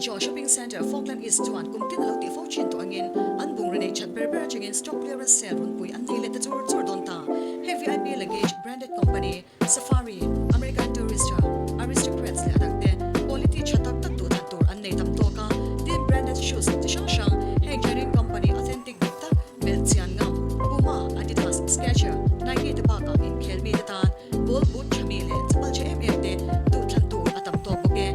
and Joe Shopping Centre, Falkland East chuan kum tin a lo tih fo thin tawh angin an bungraw nei that ber ber atangin stock clearance sale runpui an nei leh ta chur chur dawn ta. Hei VIP Luggage Branded Company, Safari, American Tourister, Aristocrats leh a dangte quality tha tak tak duh that tur an nei tam tawk a, tin branded shoes chi hrang hrang heng genuine company authentic dik tak belh chian ngam Puma, Adidas, Skechers, Nike te bakah inkhel mite tan ball boot tha mi leh chapal tha em em te duh thlan tur a tam tawk bawk e.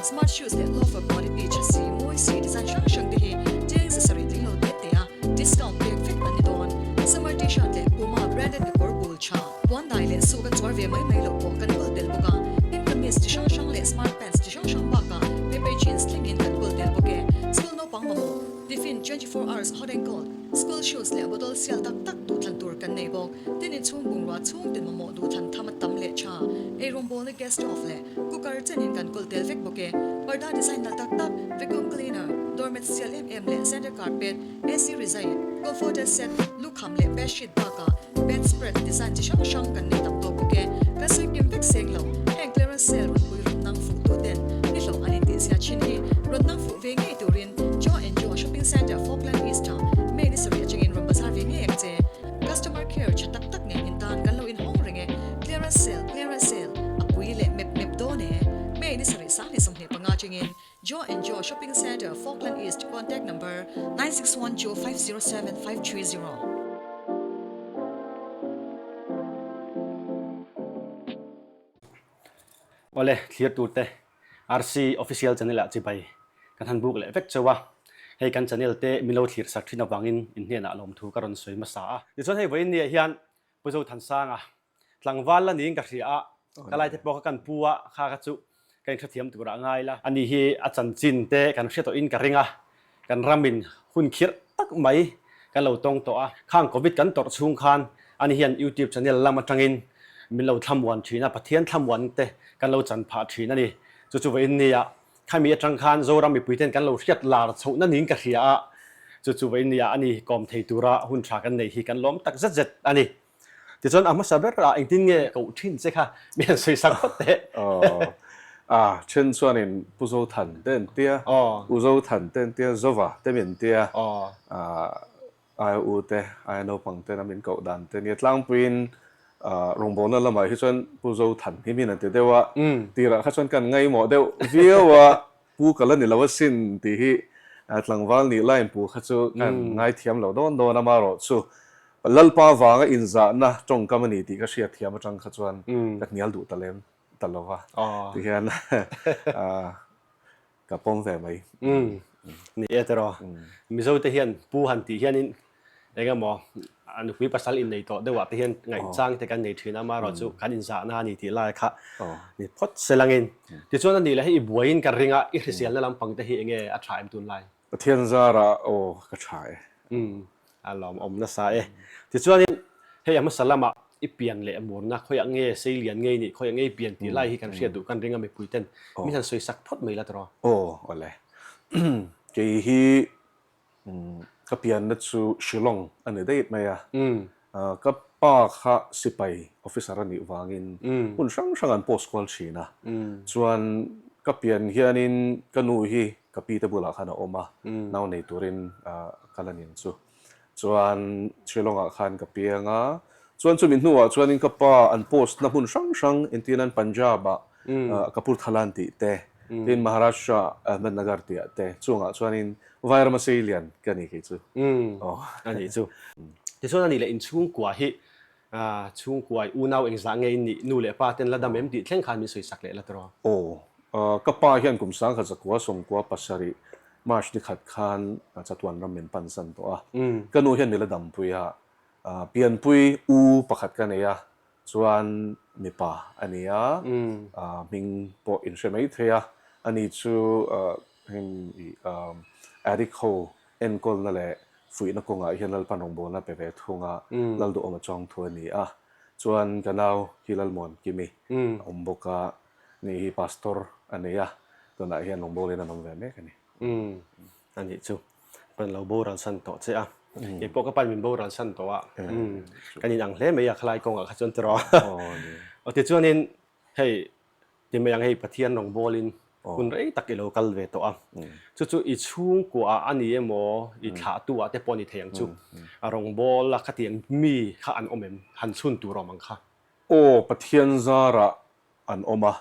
Smart shoes leh loafer quality tha si, mawi si, design hrang hrang te hi cheng za sarih tling lo te te a discount pek vek an ni dawn. Summer t-shirt leh Puma branded kekawr bul tha, puan dai leh suit a chuar ve mai mai loh pawh kan kawl tel bawk a. Tin kamis chi hrang hrang leh smart pants chi hrang hrang bakah Pepe jeans thlengin kan kawl tel bawk e. School naupang mamawh, tiffin, 24 hours hot and cold, school shoes leh bottle sial tak tak duhthlan tur kan nei bawk. Tin inchhung bungrua chhungtin mamawh duhthlan tham a tam leh tha, eirawngbawlna gas stove leh Cooker chenin kan kawl tel vek bawk e. Parda design nalh tak tak, vacuum cleaner, doormat sial em em leh center carpet, AC rizai, comforter set, lukham leh bed sheet bakah bed spread design chi hrang hrang kan nei tam tawk bawk e. Kan sawi kim vek seng lo, heng clearance sale rawn pui rawn nang fuh tu ten ni hlawh an intih zia thin hi rawn nang fuh ve ngei turin Joe and Joe Shopping Centre Falkland East ah May ni sarih atangin rawn bazar ve ngei ang che. Customer care tha tak tak nen in tan kan lo inhawng reng e. Clearance sale, clearance sale. A pui leh mep mep dawn e. May ni sarih 2025 chingin Joe and Joe Shopping Centre, Falkland East, contact number, 961 Joe 507 530. Awle, thlir tur te RC Official Channel ah chibai kan han buk leh vek chauh a, hei kan channel te min lo thlir sak thin avangin in hnenah lawmthu ka rawn sawi hmasa a. Tichuan hei vawiin ni ah hian Pu Zothansanga Tlangval la niin ka hria a, ka laite pawh kha kan pu a, kha kha chu ka inhrethiam turah a ngai la. Ani hi a chanchin te kan hre tawhin ka ring a, kan ramin hun khirh tak mai kan lo tawng tawh a. Khang Covid kan tawrh chhung khan ani hian YouTube channel lam atangin min lo thlamuan thin a, Pathian thlamuan te kan lo chan phah thin a ni. Chu chu vawiin nia khami atang khan Zoram mipui ten kan lo hriat lar chhohna niin ka hria a, chu chu vawiin nia ani kawm thei tura hun tha kan nei hi kan lawm tak zet zet a ni. Tichuan a hmasa ber ah engtin nge koh thin che kha mi han sawi sak phawt teh. Aw a then chuanin Pu Zothan te an tia, U Zothan te an tia, Zova te min tia, aia u te, aia naupang ten a min koh dan te nia tlangpuiin rawngbawlna lamah hi chuan Pu Zothan hi min an ti deuh a, tirah kha chuan kan ngaimawh deuh viau a, Pu ka la ni lo asin tih hi tlangval nih laiin pu kha chu kan ngaithiam lo dawn dawn a, amaherawhchu Lalpa vanga inzahna tawngkam a ni tih ka hriat thiam atang kha chuan ka hnial duh ta lem ta lo va, ti hian ka pawm ve mai. Ni e tiraw, Mizote hian pu han tih hianin Eng emaw a nupui pasal innei tawh deuhah te hian ngaihchang te kan nei thin a, amaherawh chu kan inzahna a ni tih lai kha ni phawt se langin. Tichuan a nih leh hei i buaiin ka ring a, i hriselna lampang te hi eng nge a tha em tunlai? Pathian zarah aw ka tha e. Umm a lawmawm nasa e. Tichuanin hei a hmasa lamah i pian leh murna khawiah nge seilian ngei nih khawiah ngei pian tih lai hi kan hriat duh kan ring a mipui ten min han sawi sak phawt mai la tawh. Aw awle. Kei hi Ka pianna chu Shillong a ni daih mai a. Ka pa kha sipai officer a nih vangin hmun hrang hrang an post kual thin a. Chuan ka pian hianin ka nu hi ka pi te bulah khan a awm a, nau nei turin ka la ning chu. Chuan Shillong-ah khan ka piang a. Chuan chumi hnuah chuanin ka pa an post na hmun hrang hrang entirnan Punjab-ah Kapurthala an tih te, tin Maharashtra Ahmednagar tih ah te chungah chuanin Vairama Seilian ka ni kei chu. Aw. A nih chu. Tichuan a nih leh inchhungkua hi chhungkua i unau engzah nge in nih, nu leh pa ten la dam em tih thleng khan min sawi sak leh la tawh. Aw. Ka pa hian kum 1900 sawmkua pasarih March ni khat khan chatuan ram min pansan tawh a. Ka nu hian mi la dampui a, pianpui u pakhat ka nei a, Chuan mipa a ni a, hming pawh in hre mai thei a, ani chu heng addict ho enkawlna leh fuihna kawngah hian Lalpan rawngbawlna pe ve thung a, Lalduhawm a chuang thu a ni a. Chuan ka nau hi Lalmuan Kimi a awm bawk a, ni hi pastor a nei a, tunah hian rawngbawlin an awm ve mek a ni. A nih chu. Pan lo boral san tawh che a. Kei pawh ka pan min boral san tawh a. Kan inang hle mai a khalai kawngah kha chuan tiraw. Aw tichuanin hei ti mai ang hei Pathian rawngbawlin Hun rei tak i lo kal ve tawh a. Chu chu i chhungkuaah a ni emaw, i thlahtuah te pawh a ni thei ang chu. A rawngbawl a khatiang mi kha an awm em? Han chhun tur awm ang kha. Aw, Pathian zarah an awm a.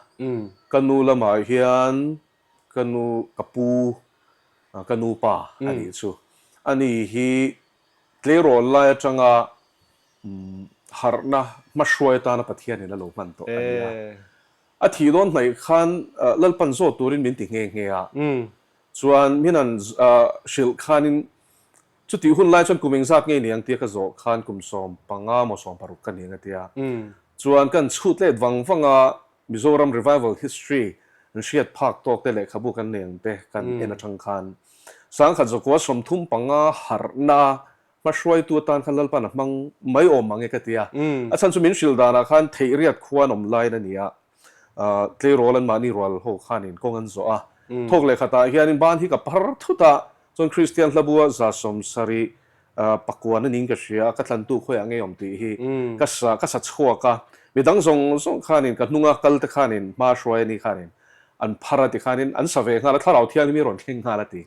Ka nu lamah hian ka nu, ka pu, ka nu pa a nih chu. Ani hi tleirawl lai atanga harhna hmahruai atana Pathianin a lo hman tawh a ni a. A thih dawn hnaih khan Lalpan zawt turin min ti nghe nghe a. Chuan min han hrilh khanin chutih hun lai chuan kum engzat nge ni ang tia ka zawh khan kum 15 maw 16 ka ni ang a tia. Chuan kan chhut let vang vang a, Mizoram Revival History an hriat phak tawk te lehkhabu kan nei ang te kan en atang khan 1935 harhna Hmahruaitu atan khan Lalpan a hmang mai awm mang e ka ti a. A chhan chu min hrilh danah khan theih riat khua an awm laiin a ni a. Tleirawl an mahni rual ho khanin kawng an zawh a. Thawk leh khatah hianin ban hi ka phar thut a, chuan Kristian hlabua 70 pakuan a niin ka hria a, ka tlantu khawiah ngei awm tih hi ka sa ka sa chhuak a. Midang zawng zawng khanin ka hnunga kal te khanin hma hruai a ni khanin An phar a ti khanin an sa ve nghal a, thlarau thianghlim hi a rawn thleng nghal a ti.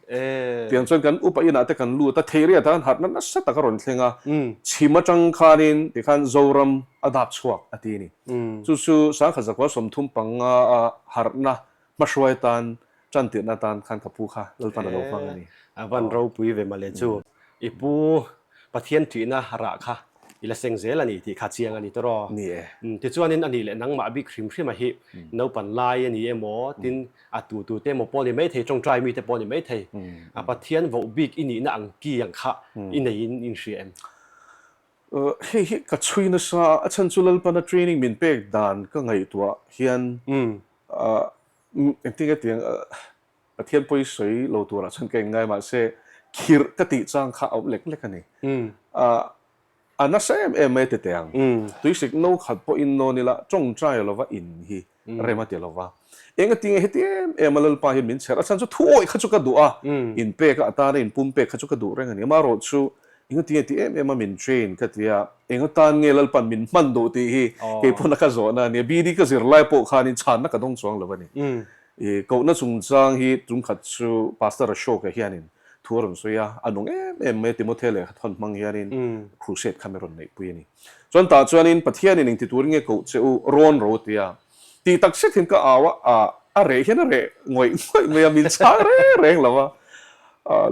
Tiang chuan kan upa inah te kan lut a, thei riat ah khan harhna nasa tak a rawn thleng a, chhim atang khanin tikhan Zoram a dap chhuak a ti a ni. Chu chu 1935 a harhna hmahruai atan tantirhna atan khan ka pu kha Lalpan a lo hmang a ni. A van ropui ve mawle chu. I pu Pathian ṭihna rah kha i la seng zel a ni tih kha chiang a ni tawh. Ni e. Tichuanin a nih leh nangmah bik hrim hrim a hi naupan lai a ni emaw tin a tu tu te emaw pawh a ni maithei, ṭawngṭai mi te pawh a ni maithei. A Pathian voh bik i nihna ang ki ang kha i neiin i inhria em? Hei hi ka chhui nasa a, a chhan chu Lalpana training min pek dan ka ngaihtuah hian engtin nge tiang Pathian pawi sawi lo turah chuan ka inngai mahse khirh ka tih chang kha a awm lek lek a ni. A nasa em em mai a ti teh ang. Tuisik no khat pawh in nawn ila tawngtai lova in hi rem a ti lova. Eng a ti nge heti em em a Lalpa hian min chher a chhan chu thu awih kha chu ka duh a, in pek a atana in pum pek kha chu ka duh reng a ni. Amaherawhchu eng a ti nge ti em em a min train ka ti a, eng atan nge Lalpan min hman duh tih hi keipawn a ka zawhna a ni a. BD ka zir lai pawh khanin chhanna ka dawng chuang lo a ni. I kohna chungchang hi tumkhat chu Pastor Ashoka hianin thu a rawn sawi a, a nung em em mai a, Timothy lehkha thawn hmang hianin crusade kha mi rawn neihpui a ni. Chuan tah chuanin Pathianin engti turin nge koh che u rawn ro ti a, tih tak zet hian ka au a, a reh hian a reh ngawih ngawih mai a, min chhang reng reng lo a,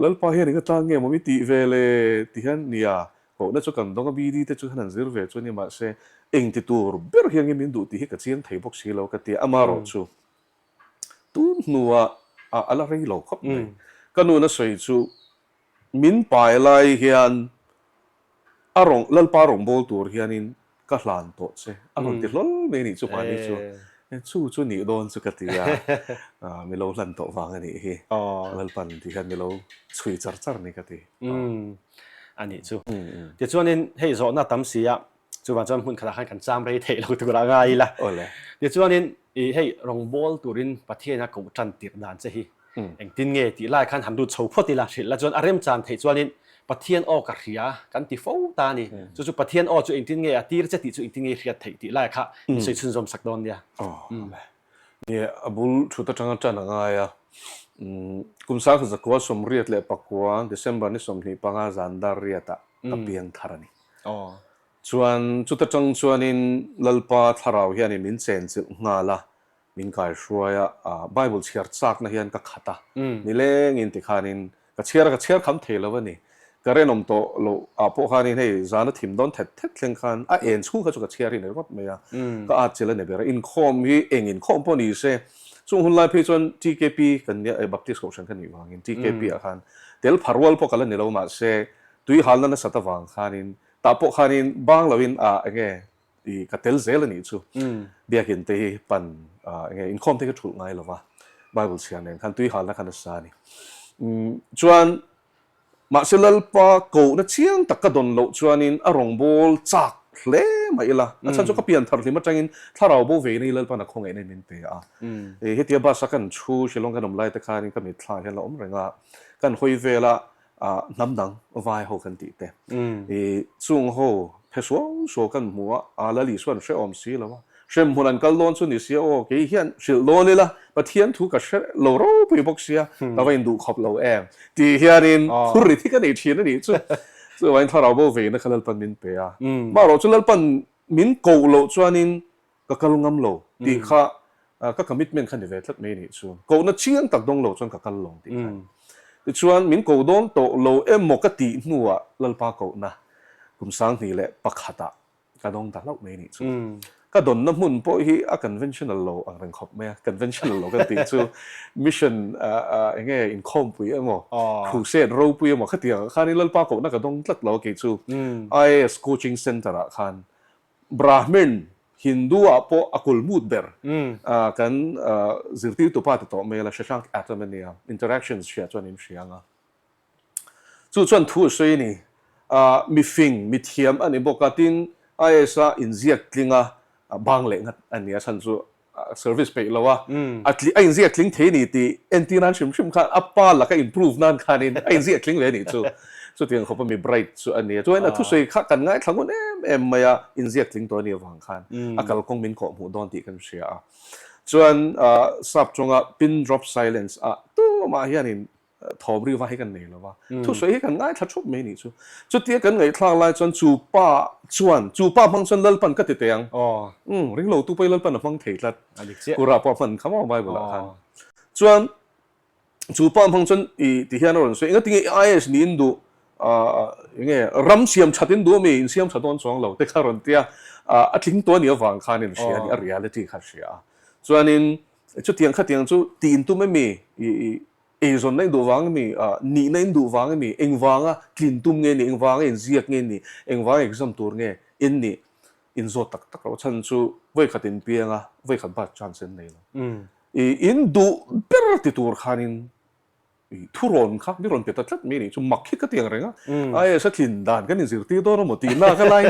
Lalpa hian eng atan nge maw mi tih ve le ti hian nia, kohna chu kan dawng a, BD te chu khan an zir ve chu a ni, mahse engti tur ber hian nge min duh tih hi ka chiang thei bawk si lo ka ti a, amaherawh chu Tun hnuah a la rei lo khawp mai. Ka nuna sawi chu min pai lai hian a rawn Lalpa rawn bawl tur hianin ka hlan tawh che a rawn ti hlawl mai a nih chu mahni chu. Chu chu nih dawn chu ka ti a, mi lo hlan tawh vang a nih hi. Lalpan ti hian mi lo chhui char char ni ka ti. A nih chu. Tichuanin hei zawhna tam si a, Chuvang chuan hmun khatah khan kan cham rei theih lo tur a ngai ila. Awle. Tichuanin i hei rawngbawl turin Pathian a koh tan tirh dan che hi engtin nge tih lai khan han lut chho phawt ila. Hrilh la chuan a remchan theih chuanin Pathian aw ka hria kan ti fo ta a ni. Chu chu Pathian aw chu engtin nge a tir che tih chu engtin nge i hriat theih tih lai kha i sawi chhunzawm sak dawn nia. Awle. Nge a bul thut atanga tan a ngai a. Kum 1989 December ni 25 zan dar riatah ka piang thar a ni. Aw. Chuan chuta tang chuanin Lalpa thlarau hianin min chenchilh nghal a, min kaihruai a, Bible chhiar chakna hian ka khat a, nilengin tikhanin ka chhiar a, ka chhiar kham thei lo a ni. Ka renawm tawh loh ah pawh khanin hei zana thim dawn thet thet thleng khan a en chhung kha chu ka chhiar hi ni ringawt mai a, ka at chilh a ni ber a. Inkhawm hi eng inkhawm pawh ni se, chung hun lai phei chuan TKP kan nia, Baptist Kohhran ka nih vangin TKP ah khan tel pha rual pawh ka la ni lo mahse Tui halna nasat avang khanin tah pawh khanin bang loin ah enge i ka tel zel a nih chu. Biakin te hi pan ah enge inkhawm te hi ka thulh ngai lova Bible chhiar nen khan tui halna kha nasa a ni. Chuan mahse Lalpa kohna chiang tak ka dawn loh chuanin a rawngbâwl chak hle mai ila. A chhan chu ka pian thar hlim atangin thlarau bo veina hi Lalpa'n a khawngaihna in min pe a. Hetia bus a kan thu Shillong kan awm lai te khanin ka mitthla hian la awm reng a, kan hawi vel a hnam dang vai ho kan tih te i chung ho phe suau suau kan hmu a, a Lal Isuan hrehawm si lo a, Hremhmun an kal dawn chu ni sia aw, kei hian hrilh dawn ila, Pathian thu ka hre lo ropui bawk sia, ka va induh khawp lo em tih hianin phur ri thi ka nei thin a nih chu. Chuvangin thlarau bo veina kha Lalpan min pe a, marawh chu Lalpan min koh loh chuanin ka kal ngam lo tih kha ka commitment kha ni ve tlat mai nih chu. Kohna chiang tak dawng lo chuan ka kal lo tih kha. Tichuan min ko dawn tawh lo emaw ka tih hnuah Lalpa kohna kum 2001ah ka dawng ta hlauh mai nih chu. Ka dawnna hmun pawh hi a conventional lo ang reng khawp mai a, conventional lo kan tih chu mission eng nge inkhawmpui emaw crusade ropui emaw khatiang ah khanin Lalpa kohna ka dawng tlat lo a kei chu IAS coaching centre ah khan Brahmin, Hindu ah pawh a kulmut ber kan zirtirtu pa ti tawh mai la Shashank Atom a nia, interactions hria chuan in hria ang a. Chu chuan thu a sawi a ni, mifing, mithiam a ni bawk a, tin IAS a inziak tling a bang leh ngat a nia chhan chu service peih lo a, a tli a inziak tling thei a ni tih entir nan hrim hrim khan a pa laka improve nan khanin a inziak tling ve a nih chu. Chutiang khawpa mi bright chu a ni a. Chuan a thusawi kha kan ngaithla ngun em em mai a, inziak tling tawh a nih avang khan a kalkawng min kawh hmuh dawn tih kan hria a. Chuan sap tawnga pin drop silence ah tumah hianin Thawm riva hi kan nei lo va, thusawi hi kan ngaithla thup mai nih chu. Chutia kan ngaihthlak lai chuan chu pa chuan, chu pa hmang chuan Lalpan ka ti teh ang. Umm, ringlo tu pawhin Lalpan a hmang thei tlat. Kurah pawh a hman kha maw Bible ah khan. Chuan chu pa hmang chuan i ti hian a rawn sawi, engatinge i IAS niin duh, enge ram siam that in duh ami, in siam tha dawn chuang lo te kha a rawn ti a, a tling tawh a nih avang khan in hria a ni, a reality kha a hria a. Chuanin chutiang khatiang chu tih in tum emi, i Eizawnna in duh vang emi, nihna in duh vang emi, engvanga tlin tum nge ni, engvanga inziak nge ni, engvanga exam tur nge in nih inzawt tak tak lo. Chhan chu vawikhat in piang a, vawikhat bak chance in nei lo. I in duh ber ti tur khanin i thurawn kha mi rawn pe ta tlat mai nih chu mak hi ka ti ang reng a. IAS a tlin dan kan inzirtir dawn emaw tih nak a lai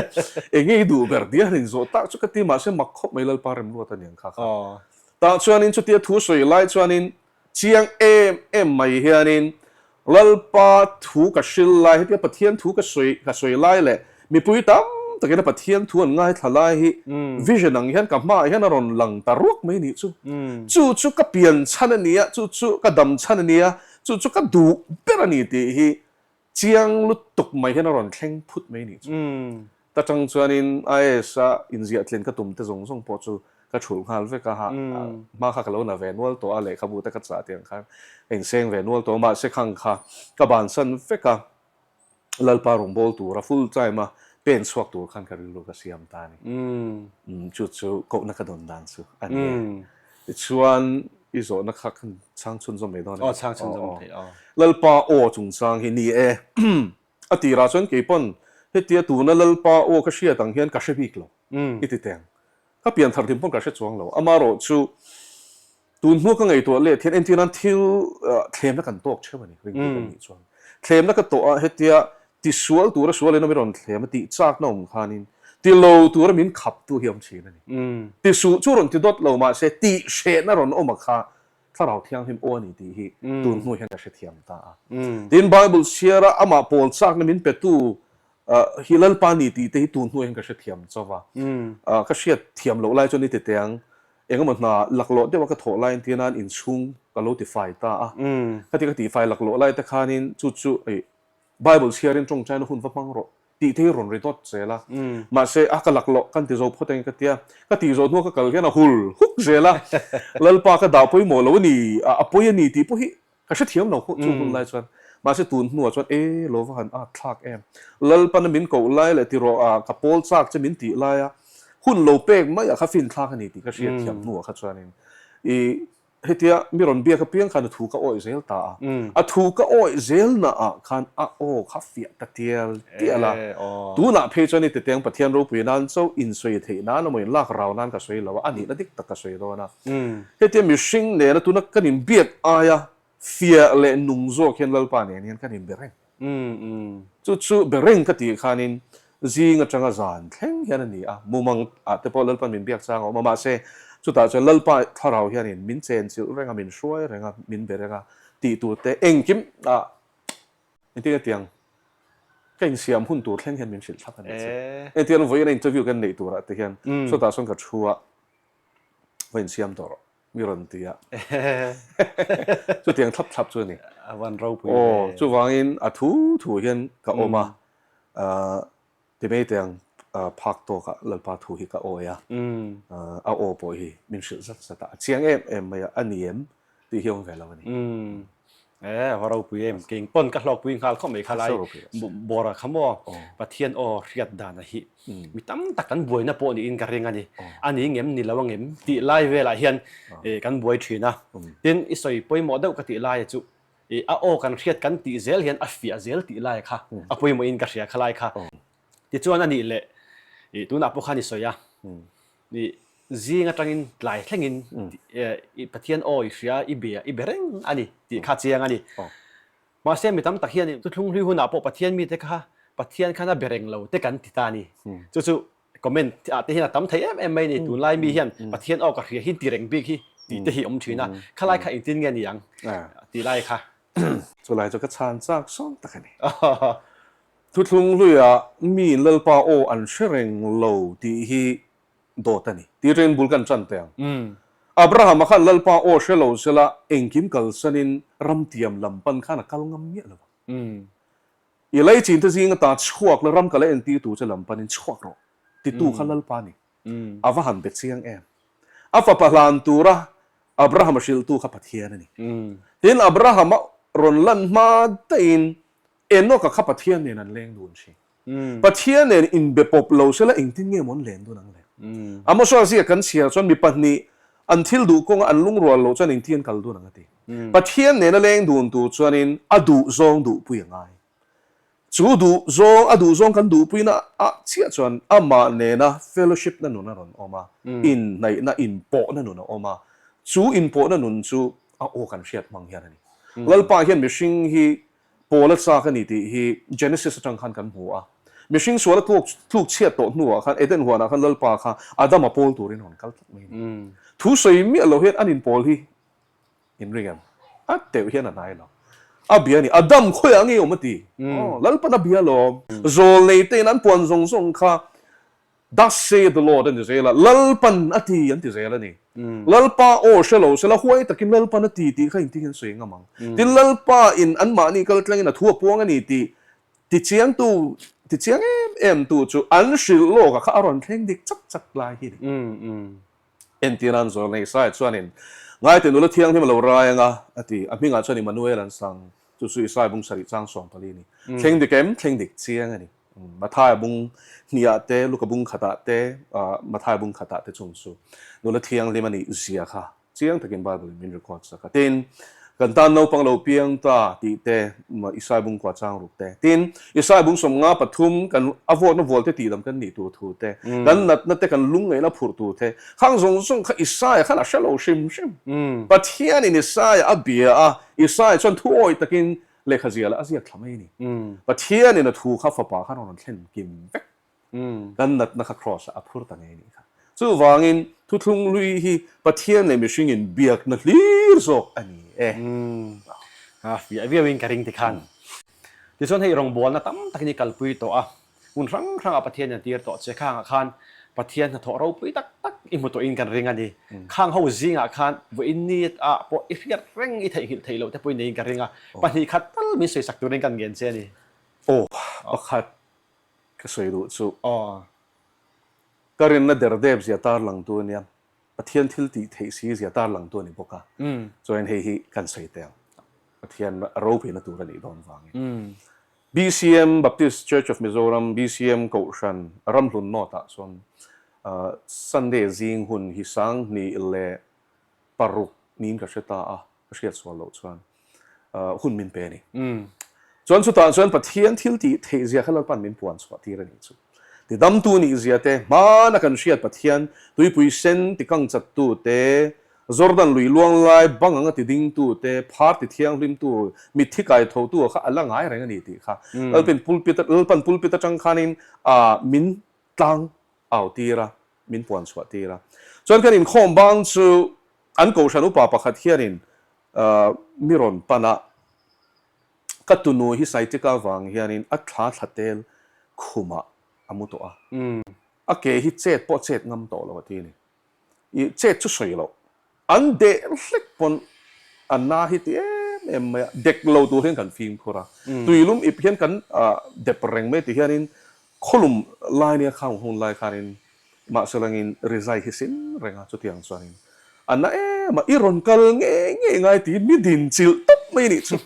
enge i duh ber tia han inzawh tak chu ka ti mahse mak khawp mai Lalpa remruat a niang kha kha. Tah chuanin chutia thu sawi lai chuanin Chiang em em mai hianin Lalpa thu ka hril lai, hetia Pathian thu ka sawi ka sawi lai leh mipui tam takin a Pathian thu an ngaithla lai hi vision ang hian ka hmaah hian a rawn lang ta ruak mai nih chu. Chu chu ka pian chhan a nia, chu chu ka dam chhan a nia, chu chu ka duh ber a ni tih hi Chiang lutuk mai hian a rawn thleng phut mai nih chu. Ta tang chuanin IAS a inziah tlen ka tum te zawng zawng pawh chu ka thulh nghal vek a, hma kha ka lo na ve nual tawh a, lehkhabu te ka chah tiang khan ka inseng ve nual tawh a, mahse khang kha ka bansan vek a, Lalpa rawngbâwl tura full time a pen chhuak tur khan ka rilru ka siam ta a ni. Chu chu kohna ka dawn dan chu a ni e. Tichuan i zawhna kha kan chhang chhunzawm mai dawn em? Aw, chhang chhunzawm thei, aw. Lalpa aw chungchang hi ni e. A tirah chuan kei pawn hetia tuna Lalpa aw ka hriat ang hian ka hre bik lo i ti teng. Ka pian thar hlim pawn ka hre chuang lo. Amarawh chu tun hnu ka ngaihtuah let hian entir nan thil thlemna kan tawk theuh a ni ringtu kan nih chuan. Thlemna ka tawh a hetia Tisual tura sual in a mi rawn thlem a tih chakna awm khanin ti lo tura min khaptu hi a awm thin a ni. Tisuh chu rawn ti dawt lo mahse tih hrehna rawn awm a kha Thlarau Thianghlim aw a ni tih hi tun hnu hian ka hrethiam ta a. Tin, Bible chhiara amah pawl chakna min petu hi Lalpa ni tih te hi tun hnu hian ka hrethiam chauh va. Ka hriat thiam loh lai chuan i ti teh ang, engemaw hna laklawh deuha ka thawh laiin tia nan inchhung ka lo tifai ta a. Khati ka tifai laklawh lai te khanin chu chu Bible chhiarin tawngtaina hun va hmang rawh tih te hi rawn ri dawt zel a. Mahse, a ka laklawh kan ti zo phawt eng ka tia, ka tih zawh hnua ka kal hian a hul huk zel a. Lalpa ka dah pawimawh lo a ni, a pawi a ni tih pawh hi ka hrethiam lo chu hun lai chuan. Mahse, tun hnuah chuan e lo va han at thlak em. Lalpana min koh lai leh tirawh a ka pawl chak che min tih laia hun lo pek maiah kha finthlak a ni tih ka hriatthiam hnuah kha chuanin i Hetia mi rawn biak apiang khan a thu ka awih zel ta a, a thu ka awih zel naah khan a aw kha fiah ta tial tial a. Tunah phei chuan i titeng Pathian ropui nan chauh insawi theih nan emaw inlak rau nan ka sawi lo a, a nihna dik tak ka sawi dawn a. Hetia mihring nena tuna kan inbiak aia fiah leh nung zawk hian Lalpa nen hian kan inbe reng. Chu chu be reng ka tih khanin zing atanga zan thleng hian a ni a, mumang ah te pawh Lalpan min biak chang a awm a, mahse chutah chuan Lalpa thlarau hianin min chenchilh reng a, min hruai reng a, min be reng a tih tur te engkim ah engtin nge tiang ka insiam hun tur thleng hian min hrilh thlap a ni chu. Engtin vawiin a interview kan neih turah te hian chutah chuan ka thu a. Va insiam tawh rawh. Mi rawn ti a. Chutiang thlap thlap chu a ni. A van ropui ve. Aw, chuvangin a thu thu hian ka awm a. Ti mai teh ang, phak tawkah Lalpa thu hi ka awi a. A aw pawh hi min hrilh zat zat a. A chiang em em mai a, a ni em tih hi a awm ve lo a ni. E, va ropui em, keng pawn ka hlawkpui nghal khawp mai kha lai bawra kha maw Pathian aw hriat dan a hi mi tam tak kan buaina pawh niin ka ring a ni, a ni ngem ni lo angem tih lai velah hian kan buai thin a, tin i sawi pawimawh deuh ka tih laia chu a aw kan hriat kan tih zel hian a fiah zel tih lai kha a pawimawhin ka hria kha lai kha tichuan a nih leh tunah pawh khan i sawi a. I zing atangin tlai thlengin i Pathian aw i hria, i bia, i be reng a ni tih kha chiang a ni. Mahse mi tam tak hian thuthlung hlui hunah pawh Pathian mite kha Pathian khan a be reng lo te kan ti ta a ni. Chu chu comment ah te hian a tam thei em em mai a ni. Tunlai mi hian Pathian aw ka hria hi ti reng bik hi tih te hi awm thin a. Khalai kha engtin nge ni ang tih lai kha. Chulai chu ka chhan chak sawm tak a ni. Thuthlung hluiah miin Lalpa aw an hre reng lo tih hi dawt a ni. Tih reng bul kan tan teh ang. Abrahama khan Lalpa aw hre lo sela engkim kalsanin ramtiam lam pan khan a kal ngam miah lo ang. I leichin te zinga ta chhuak la ram kal a entir tur che lam panin chhuak rawh titu kha Lalpa a ni. A va han be chiang em. A fapa hlan tura Abrahama hrilhtu kha Pathian a ni. Tin, Abrahama rawn lan hma daihin Enoch-a kha Pathian nen an leng dun thin. Pathian nen inbe pawp lo sela engtin nge maw an len dun ang le? Amosa ziak kan chhiar chuan mi pahnih an thil duh kawnga an lungrual loh chuan engtin an kal dun ang a ti. Pathian nena leng dun tur chuanin a duh zawng duhpui a ngai. Chu duh zawng, a duh zawng kan duhpuina ah chiah chuan amah nena fellowship na nun a rawn awm a, inhnaihna, inpawhna nun a awm a. Chu inpawhna nun chu a aw kan hriat hmang hian a ni. Lalpa hian mihring hi Pawl a chak a ni tih hi Genesis atang khan kan hmu a. Mihring sual a tluk tluk chhiat tawh hnuah khan Eden huanah khan Lalpa kha Adama pawl turin a rawn kal tlat mai a ni. Thu sawi miah lo hian an inpawl hi inring em? A teuh hian a hnai lo. A bia a ni. Adam khawiah nge awm a ti? Aw, Lalpan a bia alawm. Zawlnei tein an puan zawng zawng kha Thus saith the Lord an ti zel a, Lalpan a ti an ti zel a ni. Lalpa aw hre lo sela huai takin Lalpan a ti tih kha engtin hian sawi ngam ang. Tin Lalpa in anmahni kal tlangin a thu a puang a ni tih tichiangtu tichiang em em tu chu an hrilh lawk a kha a rawn thleng dik chak chak lai hi a ni. Entir an zawr nei sai chuanin Ngaite nula thianghlim a lo rai anga a ti, a hmingah chuan Immanuel an sang, chu chu Isai bung sarih chang 14 a ni. Thleng dik em? Thleng dik chiang a ni. Mathaia bung hniah te, Luka bung khatah te, Mathaia bung khatah te chung chu nula thianghlim a nih zia kha chiang takin Bible in min record sak a. Tin, kan tan naupang lo piang ta tih te, Isai bung kua chang ruk te. Tin, Isai bung 53 kan a vawtna vual te tihdam kan nih tur thu te, kan natna te kan lungngaihna phurh tur te, khang zawng zawng kha Isaia khan a hre lo hrim hrim. Pathianin Isaia a bia a, Isaia chuan thu awih takin Lehkha ziah lah a ziak thla mai a ni. Pathianin a thu kha fapa khan a rawn thlen kim vek. Kan natna kha Kraws ah a phur ta ngei a nih kha. Chuvangin thuthlung hlui hi Pathian leh mihringin biakna hlir zawk a ni e. A fiah viauin ka ring tikhan. Tichuan hei rawngbawlna tam takin i kalpui tawh a. Hmun hrang hrangah Pathian in a tir tawh che. Khangah khan Pathian hnathawh ropui tak tak i hmu tawhin kan ring a ni. Khang ho zingah khan vawiin ni ah pawh i hriat reng i theihnghilh theih loh te pawhin neiin ka ring a. Pahnih khat tal min sawisak turin kan ngen che a ni. Aw, pakhat ka sawi duh chu. Aw. Ka rinna der dep zia tarlang tu ania. Pathian thil tih theih si zia tarlang tu a ni bawk a. Chuan hei hi kan sawi teh ang. Pathian ropuina tur a nih dawn vangin. BCM, Baptist Church of Mizoram, BCM Kohhran Ramhlun North ah chuan Sunday zing hun hi 2006 niin ka hre ta a, ka hriat sual loh chuan hun min pe a ni. Chuan chutah chuan Pathian thil tih theih zia kha Lalpan min puan chhuah tir a nih chu. Tidamtu nih zia te, hmana kan hriat Pathian tuipui sen tikang chattu te, Jordan lui luang lai bang anga tidingtu te, phar tithianghlimtu, mitthi kaithotu a kha a la ngai reng a ni tih kha Lalpin pulpit Lalpan pulpit atang khanin min tlang au tir a, min puan chhuah tir a. Chuan kan inkhawm bang chu an kohhran upa pakhat hianin mi rawn pan a, ka tunu hi sciatica vang hianin a thla thla tel khumah a mu tawh a, a ke hi chet pawh chet ngam tawh lo a ti a ni. I chet chu sawi loh. An deh hlek pawn an na hi ti em em mai a, dek lo tur hian kan fimkhur a. Tuilum ip hian kan dep reng mai ti hianin khawlum lai nia khang hun lai khanin mahse langin rizai hi sin reng a, chutiang chuanin a na em a, i rawn kal ngei ngei ngai tiin mi din chilh tawp mai nih chu.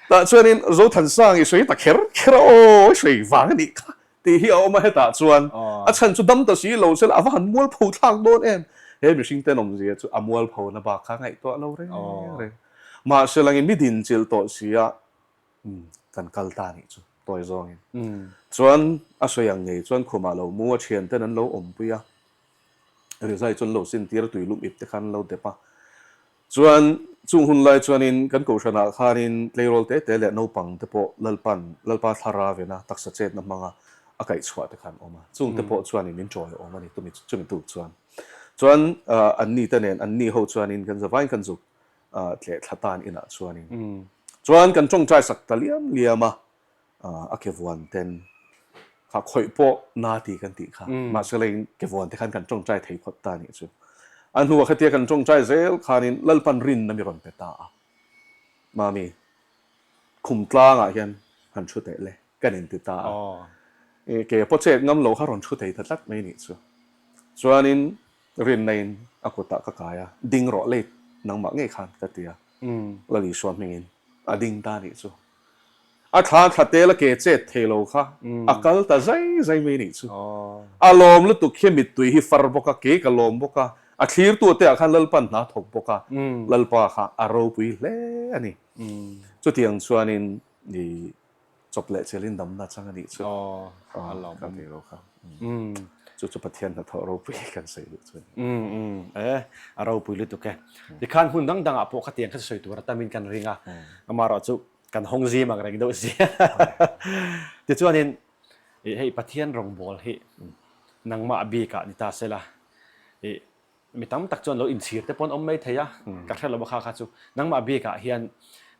Tah chuanin Zothansang i sawi ta kher kher a, aw i sawi vang a nih kha Tih hi a awm a, hetah chuan a chhan chu dam ta si lo sela a va han mualpho thlak dawn em? He mihring tenawmzia chu a mualphona bak kha ngaihtuah lo reng reng. Mahse langin mi dinchilh tawh si a, kan kal ta nih chu tawi zawngin. Chuan a sawi ang ngei chuan khumah lo mu a thianten an lo awmpui a, rizai chu an lo sintir a, tuilum ip te khan an lo dep a. Chuan chung hun lai chuanin kan kohhranah khanin tleirawl te te leh naupang te pawh Lalpan, Lalpa thlara vena taksa chetna hmanga a kaihchhuah te kha an awm a. Chung te pawh chuanin min chawi awm a ni tumi chumi tuk chuan. Chuan anni te nen anni ho chuanin kan zavain kan zuk tleh thla tan inah chuanin chuan kan tawngtai sak ta liam liam a. a ke vuan ten kha khawih pawh na ti kan tih kha mahse lei ke vuan te khan kan tawngtai thei phawt ta nih chu a hnuah khatia kan tawngtai zel khanin Lalpan rinna mi rawn pe ta a mami khum tlangah hian han thu teh le kan inti ta a ke pawh chet ngam lo kha rawn thu thei ta tlat mai nih chu chuanin rinna in a kutah ka kai a ding rawh lei nangmah ngei khan ka ti a Lal Isua hmingin a ding ta nih chu. A thla thla tel a ke chet thei lo kha a kal ta zai zai mai nih chu. A lawm lutuk hi mittui hi far bawk a, kei ka lawm bawk a, a thlirtu te ah khan Lalpan hna thawk bawk a, Lalpa kha a ropui hle a ni. Chutiang chuanin i chawp leh chelin damna chang a nih chu. Ka ti lo kha. Chu chu Pathian hnathawh ropui kan sawi duh chu a ni. E, a ropui lutuk e. Tikhan hmun dang dangah pawh khatiang kha sawi tur a tamin kan ring a, amaherawh chu kan hawng zim ang reng deuh si. Tichuanin hei Pathian rawngbâwl hi nangmah bikah ni ta sela, i mi tam tak chuan lo inchhir te pawh an awm mai thei a, ka hre lo a kha kha chu. Nangmah bikah hian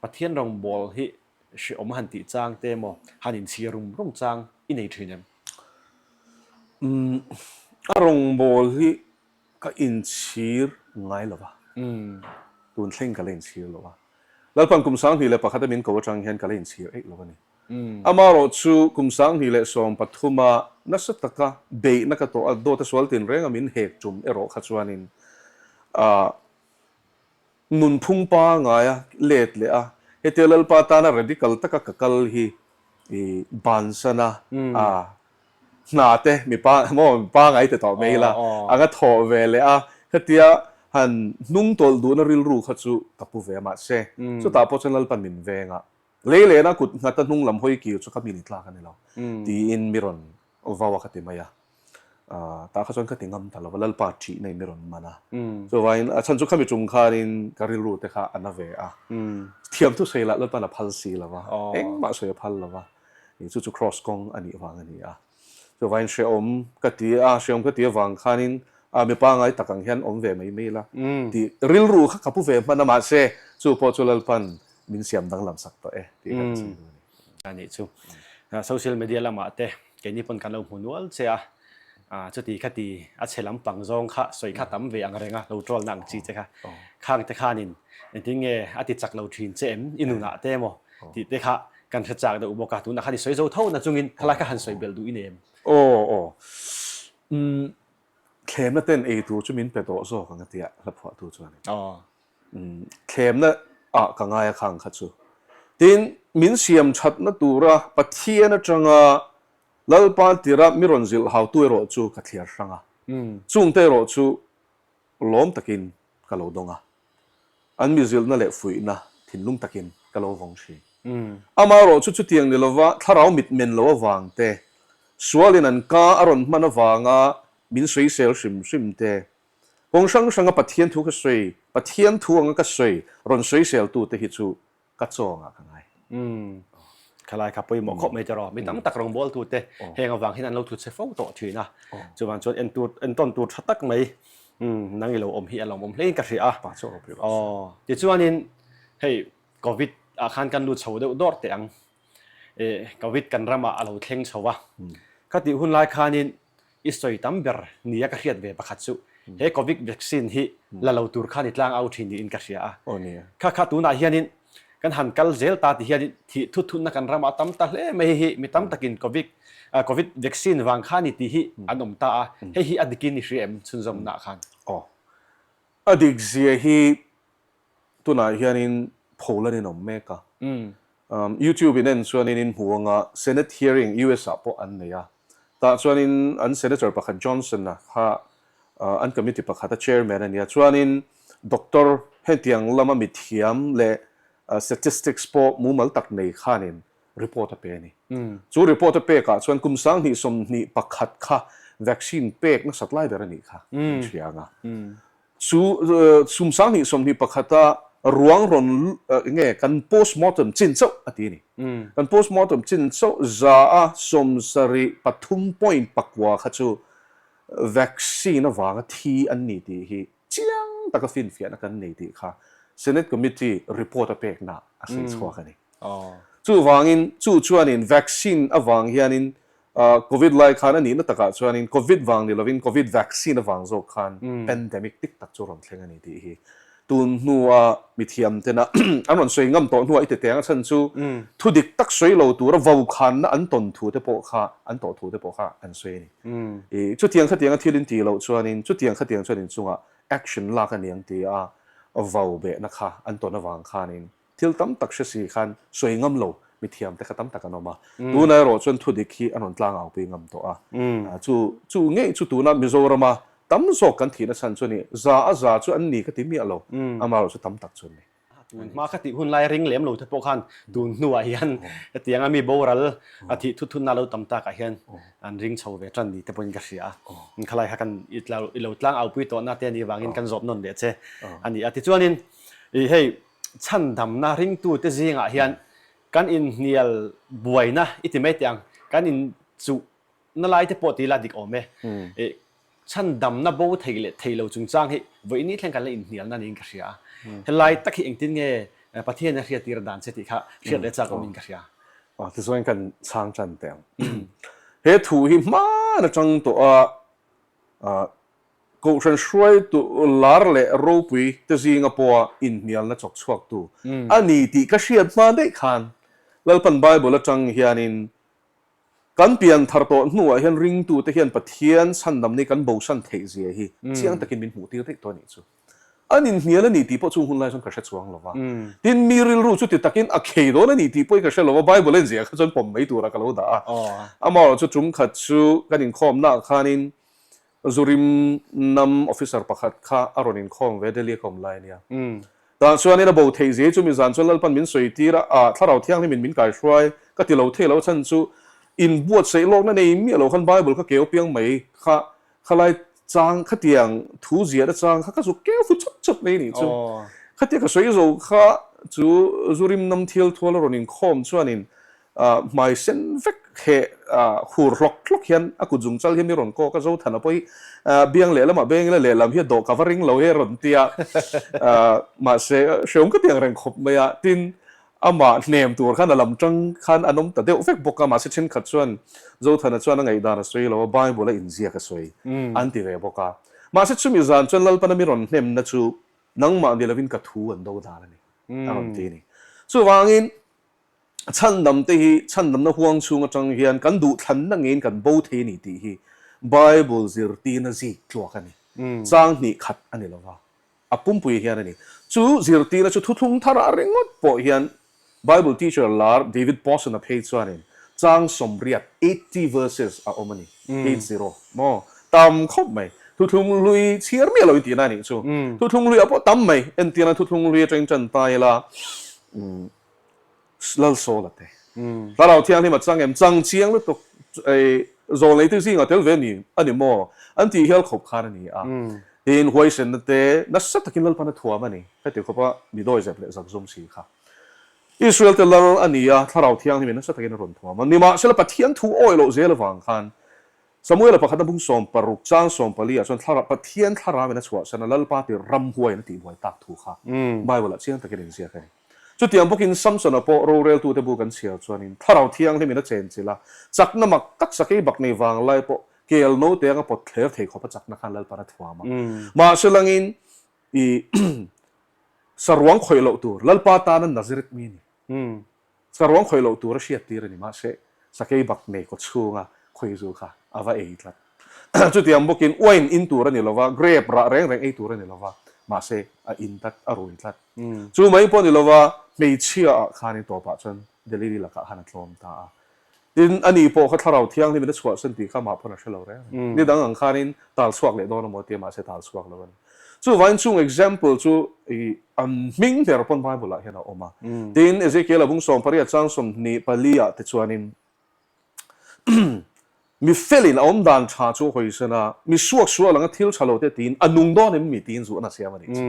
Pathian rawngbâwl hi hrehawm han tih chang te emaw han inchhir rum rum chang i nei thin em? A rawngbâwl hi ka inchhir ngai lo va, tun thleng ka la inchhir lo a. Lalpan kum 2001 a min ko atang hian ka la inchhir eih lo a ni. Amaherawh chu kum 2013 a nasa taka beihna ka tawh a, dawt a sual tinreng a min hek tum erawh kha chuanin nunphung pangaia let leh a, hetia Lalpa tana radical taka ka kal hi i bansan a, hna te mipa maw mipa ngai te tawh mai ila anga thawh ve leh a, khatia han hnung tawlh duhna rilru kha chu ka pu ve a mahse chutah pawh chuan Lalpan min veng a, lei lehna kut nghata hnung lam hawi kir chu ka mi ni tlak a ni lo tiin mi rawn vau a ka ti mai a, tah kha chuan ka ti ngam ta lo va, Lalpa ṭihna in mi rawn man a, chuvangin a chhan chu khami ṭum khanin ka rilru te kha a na ve a, thiam thu sawi lah Lalpan a phal si lo va, engmah sawi a phal lo va. Chu chu Kraws kawng a nih vang a ni a. Chuvangin hrehawm ka ti a, hrehawm ka ti avang khanin a mi pangngai tak ang hian awm ve mai mai ila tih rilru kha ka pu ve hman a, mahse chu pawh chu Lalpan min siam danglam sak tawh e tih kha ka sawi duh a ni. A nih chu. Social media lamah te keini pawn kan lo hmu nual che a, chuti kha ti a chhe lampang zawng kha sawi kha tam ve ang reng a, lo troll na ang chi che kha. Khang te khanin engtin nge a ti chak lo thin che em i nunah te emaw tih te kha kan hre chak deuh bawk a, tunah khan i sawi zo tho na chungin khalai kha han sawi belh duh i nem. Aw aw. Umm thlemna ten ei tur chu min pe tawh zawk ang a tia hla phuahtu chuan in. Aw. Umm thlemna ah ka ngai a khang kha chu. Tin, min siam thatna tura Pathian atanga Lalpa tira mi rawn zilh hautu erawh chu ka thliar hrang a. Chungte erawh chu lawm takin ka lo dawng a, an mi zilhna leh fuihna thinlung takin ka lo vawng thin. Amaherawh chu chutiang ni lova thlarau mitmen lo avang te, sualin an ka a rawn hman avanga min sawisel hrim hrim te, kawng hrang hranga Pathian thu ka sawi, Pathian thu anga ka sawi rawn sawiseltute hi chu ka chawngah ka ngai. Umm, khalai kha pawimawh khawp mai tiraw. Mi tam tak rawngbawltute heng avang hian an lo thu che fo tawh thin a. Chuvang chuan en tur, entawn tur tha tak mai umm nang i lo awm hi a lawmawm hlein ka hria a. Pa chu a ropui rawh se. Aw, tichuanin hei Covid ah khan kan lut chho deuh dawr teh ang. Eh, Covid kan ramah a lo thleng chho a. Khatih hun lai khanin. i sawi tam ber nia ka hriat ve pakhat chu he Covid vaccine hi la lo tur khan i tlang au thin niin ka hria a. Kha kha tunah hianin kan han kal zel ta ti hianin thih thut thutna kan ramah a tam ta hle mai hei hi mi tam takin Covid Covid vaccine vang kha ni tih hi an awm ta a, hei hi a dikin i hria em chhunzawmnaah khan? Aw. A dik zia hi tunah hianin pholan in awm mek a. YouTube in en chuanin in hmu anga Senate hearing US ah pawh an nei a. Tah chuanin an Senator pakhat Johnson-a kha an committee pakhata chairman a nia. Chuanin doctor hetiang lama mithiam leh statistics pawh mumal tak nei khanin report a pe a ni. Chu report a pekah chuan kum 2021 kha vaccine pek nasat lai ber a nih kha an hria ang a. Chu sum 2021 a ruang rawn nge kan postmortem chin chauh a ti a ni. Kan postmortem chin chauh 73.9 kha chu vaccine avanga thi an ni tih hi chiang taka finfiahna kan nei tih kha Senate Committee report a pekna a sawi chhuak a ni. Chuvangin chu chuanin vaccine avang hianin Covid lai khan a nihna takah chuanin Covid vang ni lovin Covid vaccine avang zawk khan pandemic dik tak chu rawn thleng a ni tih hi tun hnua mithiam tena an rawn sawi ngam tawh hnuah i ti teng a chhan chu thu dik tak sawi lo tura vokhanna an tawn thu te pawh kha an tawh thu te pawh kha an sawi a ni. I chutiang khatianga thil in tih loh chuanin chutiang khatiang chuan inchungah action lak a niang tia vo behna kha an tawn avang khanin Thil tam tak hre si khan sawi ngam lo mithiam te kha tam tak an awm a. Tunah erawh chuan thudik hi an rawn tlang au pui ngam tawh a. Chu chu ngei chu tuna Mizorama tam zawk kan thihna chhan chu a ni. Za a za chu an ni ka ti miah lo, amaherawh chu tam tak chu an ni. Tun hma kha tih hun lai ring lem lo te pawh khan tun hnuah hian hetianga mi boral a thih thut thutna lo tam takah hian an ring chho ve tan ni te pawhin ka hria a. Khalai kha kan i lo tlang au pui tawhna te a nih vangin kan zawp nawn leh che a ni a. Tichuanin i hei Chhandamna ringtute zingah hian kan inhnial buaina i ti mai teh ang, kan inchuhna lai te pawh ti ila dik awm e. Chhandamna bo thei leh thei lo chungchang hi vawiini thleng kan la inhnialna niin ka hria a. Helai tak hi engtin nge Pathian a hriattir dan che tih kha hriat leh chak awmin ka hria. Tichuan kan chhang tan teh ang. He thu hi hman atang tawh a Kohhran hruaitu lar leh ropui te zinga pawha inhnialna chawk chhuaktu a ni tih ka hriat hma daih khan Lalpan Bible atang hianin kan pian thar tawh hnuah hian ringtute hian Pathian chhandamna hi kan bosan theih zia hi chiang takin min hmuh tir daih tawh a nih chu. An inhnial a ni tih pawh chung hun lai chuan ka hre chuang lo va. Tin, mi rilru chu ti takin a khei dawn a ni tih pawhin ka hre lo va, Bible a inziah kha chuan pawm mai turah ka lo dah a. Amaherawhchu tum khat chu kan inkhawmnaah khanin Zurim nam officer pakhat kha a rawn inkhawm ve Delhi a ka awm lai ania. Tah chuanin a bo theih zia hi chu mi zan chuan Lalpan min sawi tir a, ah Thlarau Thianghlimin min kaihruai ka ti lo thei lo chhan chu inbuatsaih lawkna nei miah lo khan Bible kha keu piang mai kha khalai chang khatiang thu ziahna chang kha ka zuk keu fu chawt chawt mai nih chu. Khatia ka sawi zo kha chu Zurim nam thil thual a rawn inkhawm chuanin Hmai sen vek heh hur hlawk hlawk hian a kut zung chal hi mi rawn kawk a, Zothana pawh hi biang lehlamah beng ila lehlam hi a dawh ka va ring lo hi a rawn ti a, mahse hreawm ka ti ang reng khawp mai a, tin amah hnem tur khan a lam tang khan an awm ta deuh vek bawk a, mahse thenkhat chuan Zothana chuan a ngaihdan a sawi lo a, Bible a inziak a sawi an ti ve bawk a, mahse chumi zan chuan Lalpana mi rawn hnemna chu nangmah ni lovin ka thu an do dan a ni a rawn ti a ni. Chuvangin Chhandam te hi chhandamna huang chhung atang hian kan duhthlanna ngeiin kan bo thei a ni tih hi Bible zirtirna zik tluak a ni. Chang hnih khat a ni lova, a pumpui hian a ni. Chu zirtirna chu thuthlung tharah ringawt pawh hian Bible teacher lar David Pawson-a phei chuanin chang 80, 80 verses, a awm a ni, 80, maw? Tam khawp mai. Thuthlung hlui chhiar miah lo intihna a nih chu. Thuthlung hluiah pawh tam mai. Entirna thuthlung hlui atangin tan ta ila, Lalsawla te. Thlarau Thianghlim a chang em? Chang chiang lutuk ei zawl neitu zingah tel ve a ni a ni maw? An tih hial khawp khan a ni a. Tin, huaisenna te nasa takin Lalpan a thuam a ni. Heti khawpa mi dawizep leh zakzum si kha. Israel te lal a ni a, Thlarau Thianghlimin nasa takin a rawn thuam a. Nimahsela Pathian thu awih loh zel avang khan Samuela pakhat a bung 16 chang 14 ah chuan thlarau Pathian thlarauin a chhuahsan a, Lalpa tir ramhuaiin a tihbuai tak thu kha Bible ah chiang takin a inziak a ni. Chutiang bawkin Samsona pawh roreltute bu kan chhiar chuanin Thlarau Thianghlimin a chenchilh a, chakna mak tak sakei bak nei vanglai pawh. Kel note anga pawt thler thei khawp a chakna khan Lalpan a thuam a. Mahse langin i saruang khawih loh tur Lalpa tana Nazareth mi a ni. Saruang khawih loh tur a hriat tir a ni. Mahse sakei bak nei kaw chhunga khawizu kha a va ei tlat. Chutiang bawkin wine in tur a ni lova, grape rah reng reng ei tur a ni lova, mahse a in tlat, a rui tlat. Chu mai pawh ni lova, hmeichhia ah khanin tawpah chuan Delili lakah khan a tlawm ta a. Tin, ani pawh kha thlarau thianghlimin a chhuahsan tih kha amah pawn a hre lo reng reng. Ni dang ang khanin tal chhuak leh dawn a maw tia mahse tal chhuak lo a ni. Chuvangin chung example chu i an hming ber pawn Bible ah hian a awm a. Tin, Ezekiel a bung 18 chang 24 ah te chuanin Mi felin a awm dan tha chu a hawisan a, mi suaksual anga thil tha lo te tiin a nung dawn em mi tiin zuhna siam a nih chu.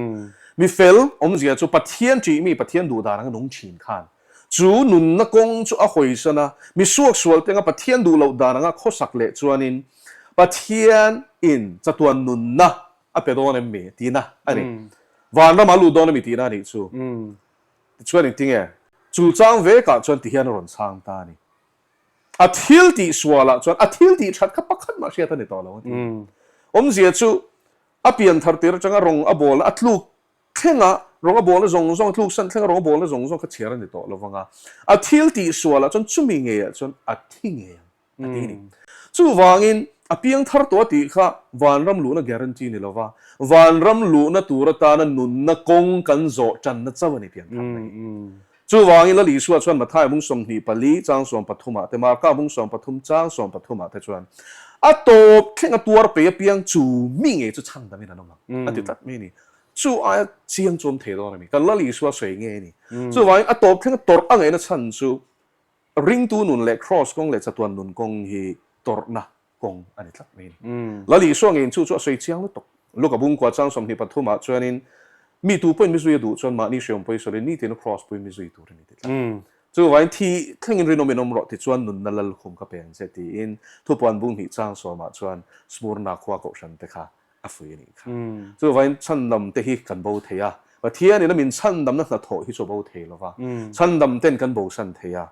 Mi fel awmzia chu Pathian ṭih mi Pathian duh dan anga nung ṭhin khan chu nunna kawng chu a hawisan a, mi suaksual te anga Pathian duh loh dan anga khawsak leh chuanin Pathian in chatuan nunna a pe dawn em mi tihna a ni. Vanram a lut dawn em mi tihna a nih chu. Tichuan engtinge chu chang vekah chuan tihian a rawn chhang ta a ni. A thil tih sualah chuan a thil tih that kha pakhat mah hriat a ni tawh lo a ti. Awmzia chu a pian thar tir atanga rawng a bawlna a tluk thlenga rawng a bawlna zawng zawng a tluk san thlenga rawng a bawlna zawng zawng kha chhiar a ni tawh lo vang a. A thil tih sualah chuan chumi ngeiah chuan a thi ngei ang a ti a ni. Chuvangin a piang thar tawh a tih kha vanram luhna guarantee ni lova vanram luhna tur atana nunna kawng kan zawh tanna chauh a ni pian tharna hi. Chuvangin Lal Isua chuan Matthai bung 24 chang 13 ah te, Marka bung 13 chang 13 ah te chuan, A tawp thleng a tuar pei apiang chu mi ngei chu chhandam in an awm ang, a ti tlat mai a ni. Chu aia chiang chu awm thei dawn a mi. Kan Lal Isua sawi ngei a ni. Chuvangin a tawp thleng a tawrh a ngaihna chhan chu ringtu nun leh Kraws kawng leh chatuan nun kawng hi tawrhna kawng a ni tlat mai a ni. Lal Isua ngeiin chu chu a sawi chiang lutuk. Luka bungkua chang 23 ah chuanin, Mi tu pawhin mi zui a duh chuan mahni hreawm pawh i sawi nitin a kraws pawhin mi zui tur a ni ti tlat. Chuvangin thi thlengin rinawm in awm rawh ti chuan nunna lalkhum ka pe ang che tiin thupuan bung hnih chang sawmah chuan Smurna khua kohhran te kha a fui a nih kha. Chuvangin chhandam te hi kan bo thei a, Pathianin a min chhandamna hnathawh hi chu a bo thei lo va, chhandam ten kan bosan thei a,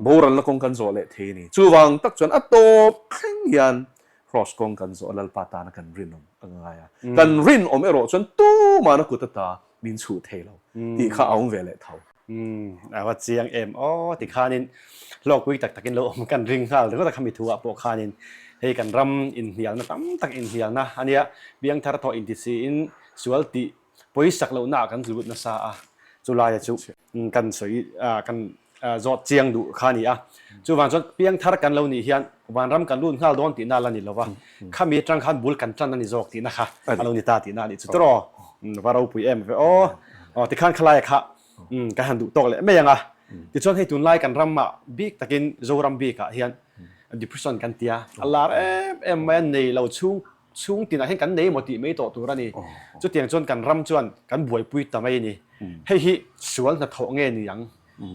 boralna kawng kan zawh leh thei a ni. Chuvang tak chuan a tawp thleng hian Kraws kawng kan zawh a Lalpa tana kan rinawm a ngai a, kan rinawm erawh chuan tumahna kut ata min chhuh thei lo tih kha a awm ve leh tho. A va chiang em aw ti khanin hlawkpui tak takin lo awm kan ring nghal ringawt a khami thu ah pawh khanin hei kan ram inhnialna tam tak inhnialna a nia, piangthar thawh inti siin sual tih pawisak lohna ah kan tlut nasa a, chulaia chu kan sawi kan zawt chiang duh kha a ni a. Chuvang chuan piangthar kan lo nih hian vanram kan lut nghal dawn tihna la ni lo va, khami atang khan bul kan tan a ni zawk tihna kha a lo ni ta tihna a nih chu tawh. Va ropui em ve aw. Aw tikhan khalaia kha kan han duh tawk leh mai ang a. Tichuan hei tunlai kan ramah bik takin Zoram bikah hian depression kan ti a, a lar em em mai a, nei lo chhung chhung tinah hian kan nei emaw tih mai tawh tur a ni. Chutiang chuan kan ram chuan kan buaipui ta mai a ni. Hei hi sual hnathawh nge ni ang?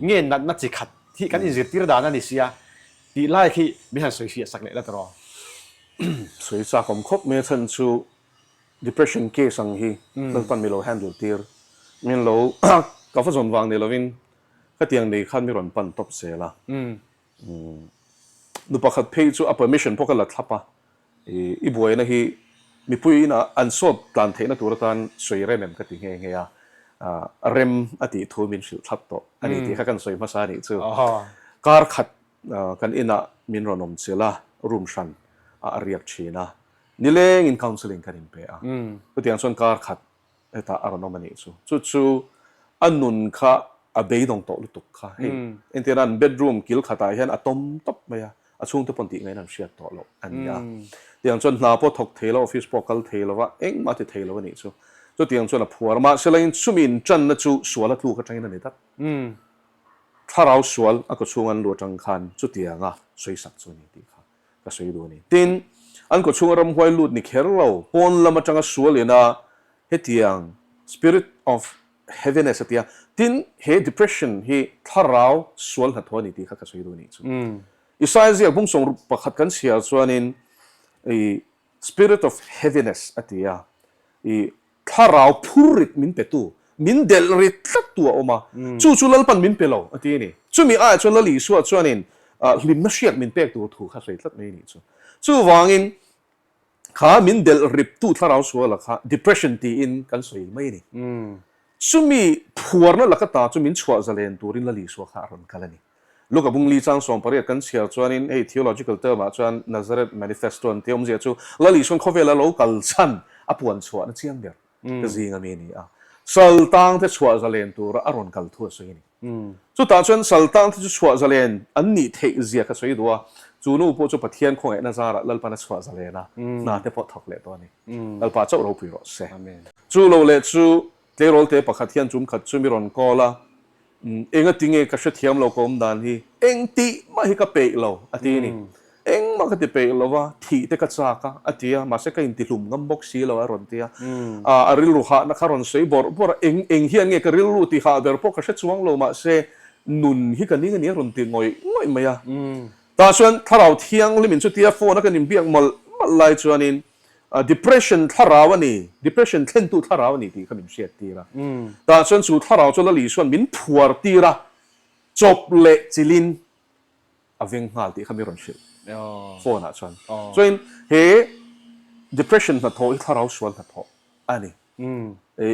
Nge natna chi khat hi kan inzirtir dan a ni sia tih lai khi min han sawi fiah sak leh la tawh. Sawi chak awm khawp mai a chhan chu depression case ang hi Lalpan mi lo handle tir min lo ka va zawn vang ni lovin khatiang nei khan mi rawn pan tawp zel a. Nu pakhat phei chu a permission pawh ka la thlap a, i buaina hi mipui ina an sawt tlan theihna tur atan sawi rem em ka ti nghe nghe a, rem a tih thu min hrilh thlap tawh a ni tih kha kan sawi hmasa a nih chu. Kar khat kan inah min rawn awm chilh a, room hran a riak thin a, nilengin counselling kan inpe a, chutiang chuan kar khat hetah a rawn awm a nih chu. Chu chu a nun kha a beidawng tawh lutuk kha. Hei entirna an bedroom kil khatah hian a tawm tawp mai a, a chhungte pawn tih ngaihna an hriat tawh loh a ni a. Tiang chuan hna pawh thawk thei lo, office pawh kal thei lo va, engmah ti thei lo a nih chu. Chutiang chuan a phuar a, mahsela in chumi intanna chu sual a tluk atangin a ni tlat. Thlarau sual a kawchhung an lu atang khan chutianga sawisak chu a ni tih kha. Ka sawi duh a ni. Tin, an kawchhunga ramhuai lut ni kher lo, pawn lam atanga sual ina hetiang spirit of heaviness a tia. Tin, he depression hi thlarau sual hnathawh a ni tih kha ka sawi duh a nih chu. Isaia ziak bung sawng pakhat kan chhiar chuanin i spirit of heaviness a ti a, i Thlarau phur rit min petu, min delh rit tlattu a awm a, chu chu Lalpan min pe lo, a ti a ni. Chumi aiah chuan Lal Isua chuanin hlimna hriak min pek tur thu kha sawi tlat mai a nih chu. Chuvangin. Kha min delh riptu thlarau suala kha depression tiin kan sawi mai a ni. Chumi phuarna laka ta chu min chhuah zalen turin Lal Isua kha a rawn kal a ni. Luka bungli chang 18 kan chhiar chuanin hei theological term ah chuan Nazareth Manifesto an tih awmzia chu Lal Isuan khawvela lo kal chhan a puan chhuahna chiang ber te zing ami a ni a. Sal tang te chhuah zalen tura a rawn kal thu a sawi a ni. Chutah chuan sal tang te chu chhuah zalen an nih theih zia kha sawi duh a, chu nu pawh chu Pathian khawngaihna zarah Lalpan a chhuah zalen a, hna te pawh thawk leh tawh a ni. Lalpa chauh ropui rawh se. Chu lo leh chu tleirawl te pakhat hian chum khat chu mi rawn call a, Enga tinge ka hrethiam lo ka awm dan hi, eng tih mah hi ka peih lo a ti a ni. Engmah ka ti peih lo va, thih te ka chak a, a ti a, mahse ka intihlum ngam bawk si lo a rawn ti a. A rilru hahna kha rawn sawi bawrh bawrh a, eng eng hian nge ka rilru ti hah ber pawh ka hre chuang lo, mahse nun hi ka ning a ni a rawn ti ngawih ngawih mai a. Tah chuan Thlarau Thianghlimin chutia phone a kan inbiak mawlh mawlh lai chuanin Depression thlarau a ni, depression thlentu thlarau a ni tih kha min hriat tir a. Tah chuan chu thlarau chu Lali chuan min phuar tir a, chawp leh chilin a veng nghal tih kha mi rawn hrilh phone ah chuan. Chuanin he depression hnathawh hi thlarau sual hnathawh a ni.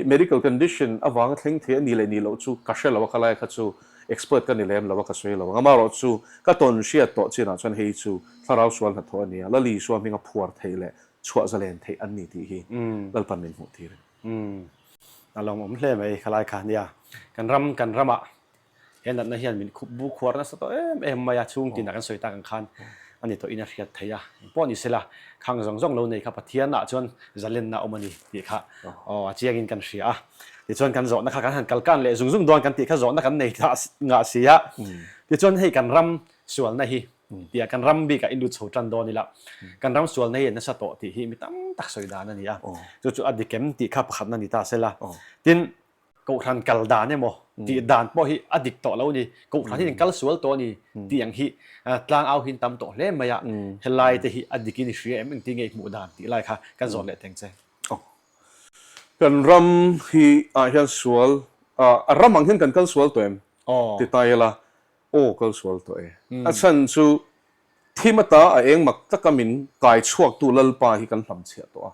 Medical condition avanga thleng thei a ni leh nih loh chu ka hre lo a, khalai kha chu expert ka ni lem lo a, ka sawi lo ang. Amaherawhchu ka tawn hriat tawh chinah chuan hei chu thlarau sual hnathawh a ni a, Lali Isua hminga phuar theih leh chhuah zalen theih an ni tih hi Lalpan min hmuh tir a ni. A lawmawm hle mai khalai kha nia. Kan ram kan ramah He natna hian min khup bu khuar nasa tawh em em mai a, chhung tinah kan sawi tak ang khan a ni tawhin a hriat theih a. Engpawh ni sela, khang zawng zawng lo nei kha Pathianah chuan zalenna a awm a ni tih kha aw a chiangin kan hria a. Tichuan kan zawhna kha kan han kalkan leh zung zung dawn kan tih kha zawhna kan nei ta ngah si a. Tichuan hei kan ram sualna hi tia kan ram bikah i lut chho tan dawn ila, kan ram sualna hi a nasa tawh tih hi mi tam tak sawi dan a ni a. Chu chu a dik em tih kha pakhatna ni ta sela. Tin, Kohhran kal dan emaw tih dan pawh hi a dik tawh lo a ni. Kohhran hi an kal sual tawh a ni tih ang hi tlang au hi an tam tawh hle mai a. Helai te hi a dik in i hria em engtin nge i hmuh dan tih lai kha kan zawt leh teng che. Kan ram hi ah hian sual a ram ang hian kan kal sual tawh em ti ta ila aw kal sual tawh e. A chhan chu Thim ata a eng mak taka min kai chhuaktu Lalpa hi kan hlamchhiah tawh a.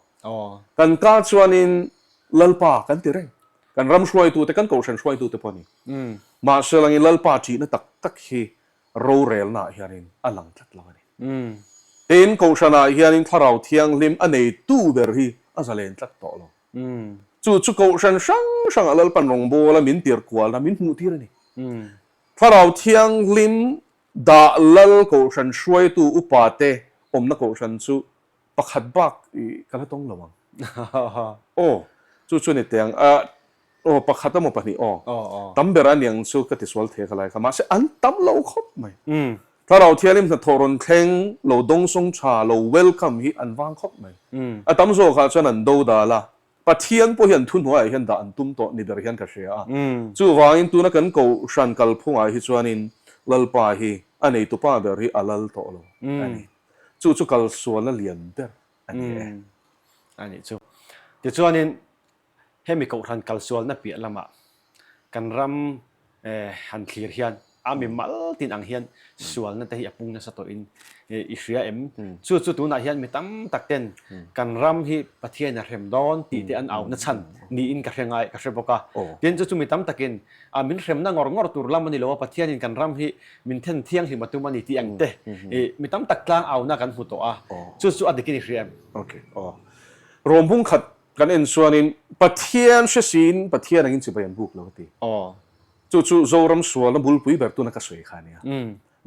Kan ka chuanin Lalpa kan ti reng. Kan ram hruaitute, kan kohhran hruaitute pawh a ni. Mahse langin Lalpa ṭihna tak tak hi rorelnaah hianin a lang tlat lo a ni. Tin, kohhranah hianin Thlarau Thianghlim a neitu ber hi a zalen tlat tawh lo. Chu chu kohhran hrang hrangah Lalpan rawngbawla min tirkualna min hmuhtir a ni. Thlarau Thianghlim Dah lal kohhran hruaitu upa te awmna kohhran chu pakhat bak i ka la tawng lo ang. Aw, chu chu ni teh ang. Aw, pakhat emaw pahnih aw. Tam ber a niang chu ka tisual thei ka lai kha. Mahse an tam lo khawp mai. Thlarau Thianghlim hnathawh rawn thleng lo dawngsawng tha lo welcome hi an vang khawp mai. A tam zawkah chuan an do dal a, Pathian pawh hian thuhnuaiah hian dah an tum tawh ni ber hian ka hria a. Chuvangin tuna kan kohhran kalphungah hi chuanin Lalpa hi a neitupa ber hi a lal tawh lo a ni. Chu chu kalsualna lian ber a ni e. A nih chu. Tichuanin hemi kohhran kalsualna piah lamah Kan ram han thlir hian a mi mal tin ang hian sualna te hi a pung nasa tawhin i hria em? Chu chu tunah hian mi tam tak ten kan ram hi Pathian a hrem dawn tih te an auhna chhan niin ka hre ngai ka hre bawk a. Tin chu chu mi tam takin a min hremna ngawr ngawr tur lam a ni lo a, Pathianin kan ram hi min then thianghlim a tum a ni tih ang te mi tam tak tlang auhna kan hmu tawh a. Chu chu a dikin i hria em? Okay. Aw. Rawmbung khat Kan en chuanin Pathian hre siin Pathian angin chibai an buk lo a ti. Chu chu Zoram sualna bulpui ber tuna ka sawi kha a nia.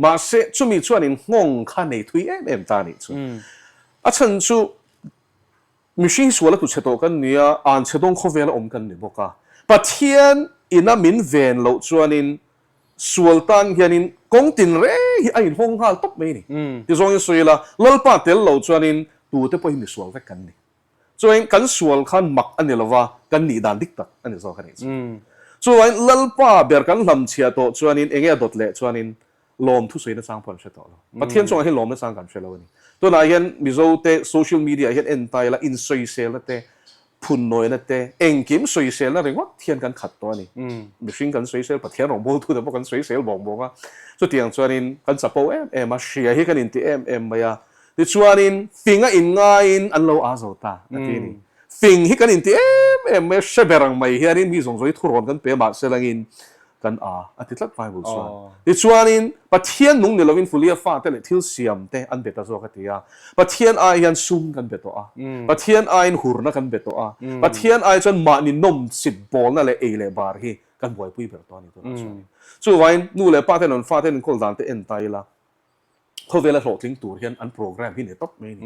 Mahse chumi chuanin nghawng kha nei thui em em ta a nih chu. A chhan chu mihring suala tu chhe tawh kan ni a, an chhe dawng khawvela awm kan ni bawk a. Pathian ina min ven loh chuanin sual tan hianin kawng tin reng hi a inhawng nghal tawp mai a ni. Tizawngin sawi ila, Lalpa tel lo chuanin tute pawh hi misual vek kan ni. Chuan kan sual khan mak a ni lo va, kan nih dan dik tak a ni zawk a nih chu. Chuan Lalpa ber kan hlamchhiah tawh chuanin enge a dawt leh chuanin lawm thusawi nachang pawh an hre tawh lo. Pathian chungah hian lawm nachang kan hre lo a ni. Tunah hian Mizote social media ah hian en ta ila insawiselna te, phunnawina te, engkim sawiselna ringawt hian kan khat tawh a ni. Mihring kan sawisel, Pathian rawngbawltute pawh kan sawisel bawng bawng a. Chutiang chuanin kan chapo em em a, hria hi kan inti em em mai a. Tichuanin fing a inngaiin an lo aa zo ta a ti a ni. Fing hi kan inti em em mai a, hre ber ang mai hianin mi zawng zawng hi thurawn kan pe mahse langin kan aa a ti tlat Bible chuan. Tichuanin Pathian nung ni lovin Fulia fate leh thil siam te an be ta zawk a ti a. Pathian ai hian sum kan be tawh a, Pathian aiin hurna kan be tawh a, Pathian ai chuan mahni nawm chip bawlna leh ei leh bar hi kan buaipui ber tawh a ni tunah chuanin. Chuvangin nu leh pa ten an fate an inkawl dan te en ta ila, Khawvela hlawhtling tur hian an program hi ni tawp mai a ni.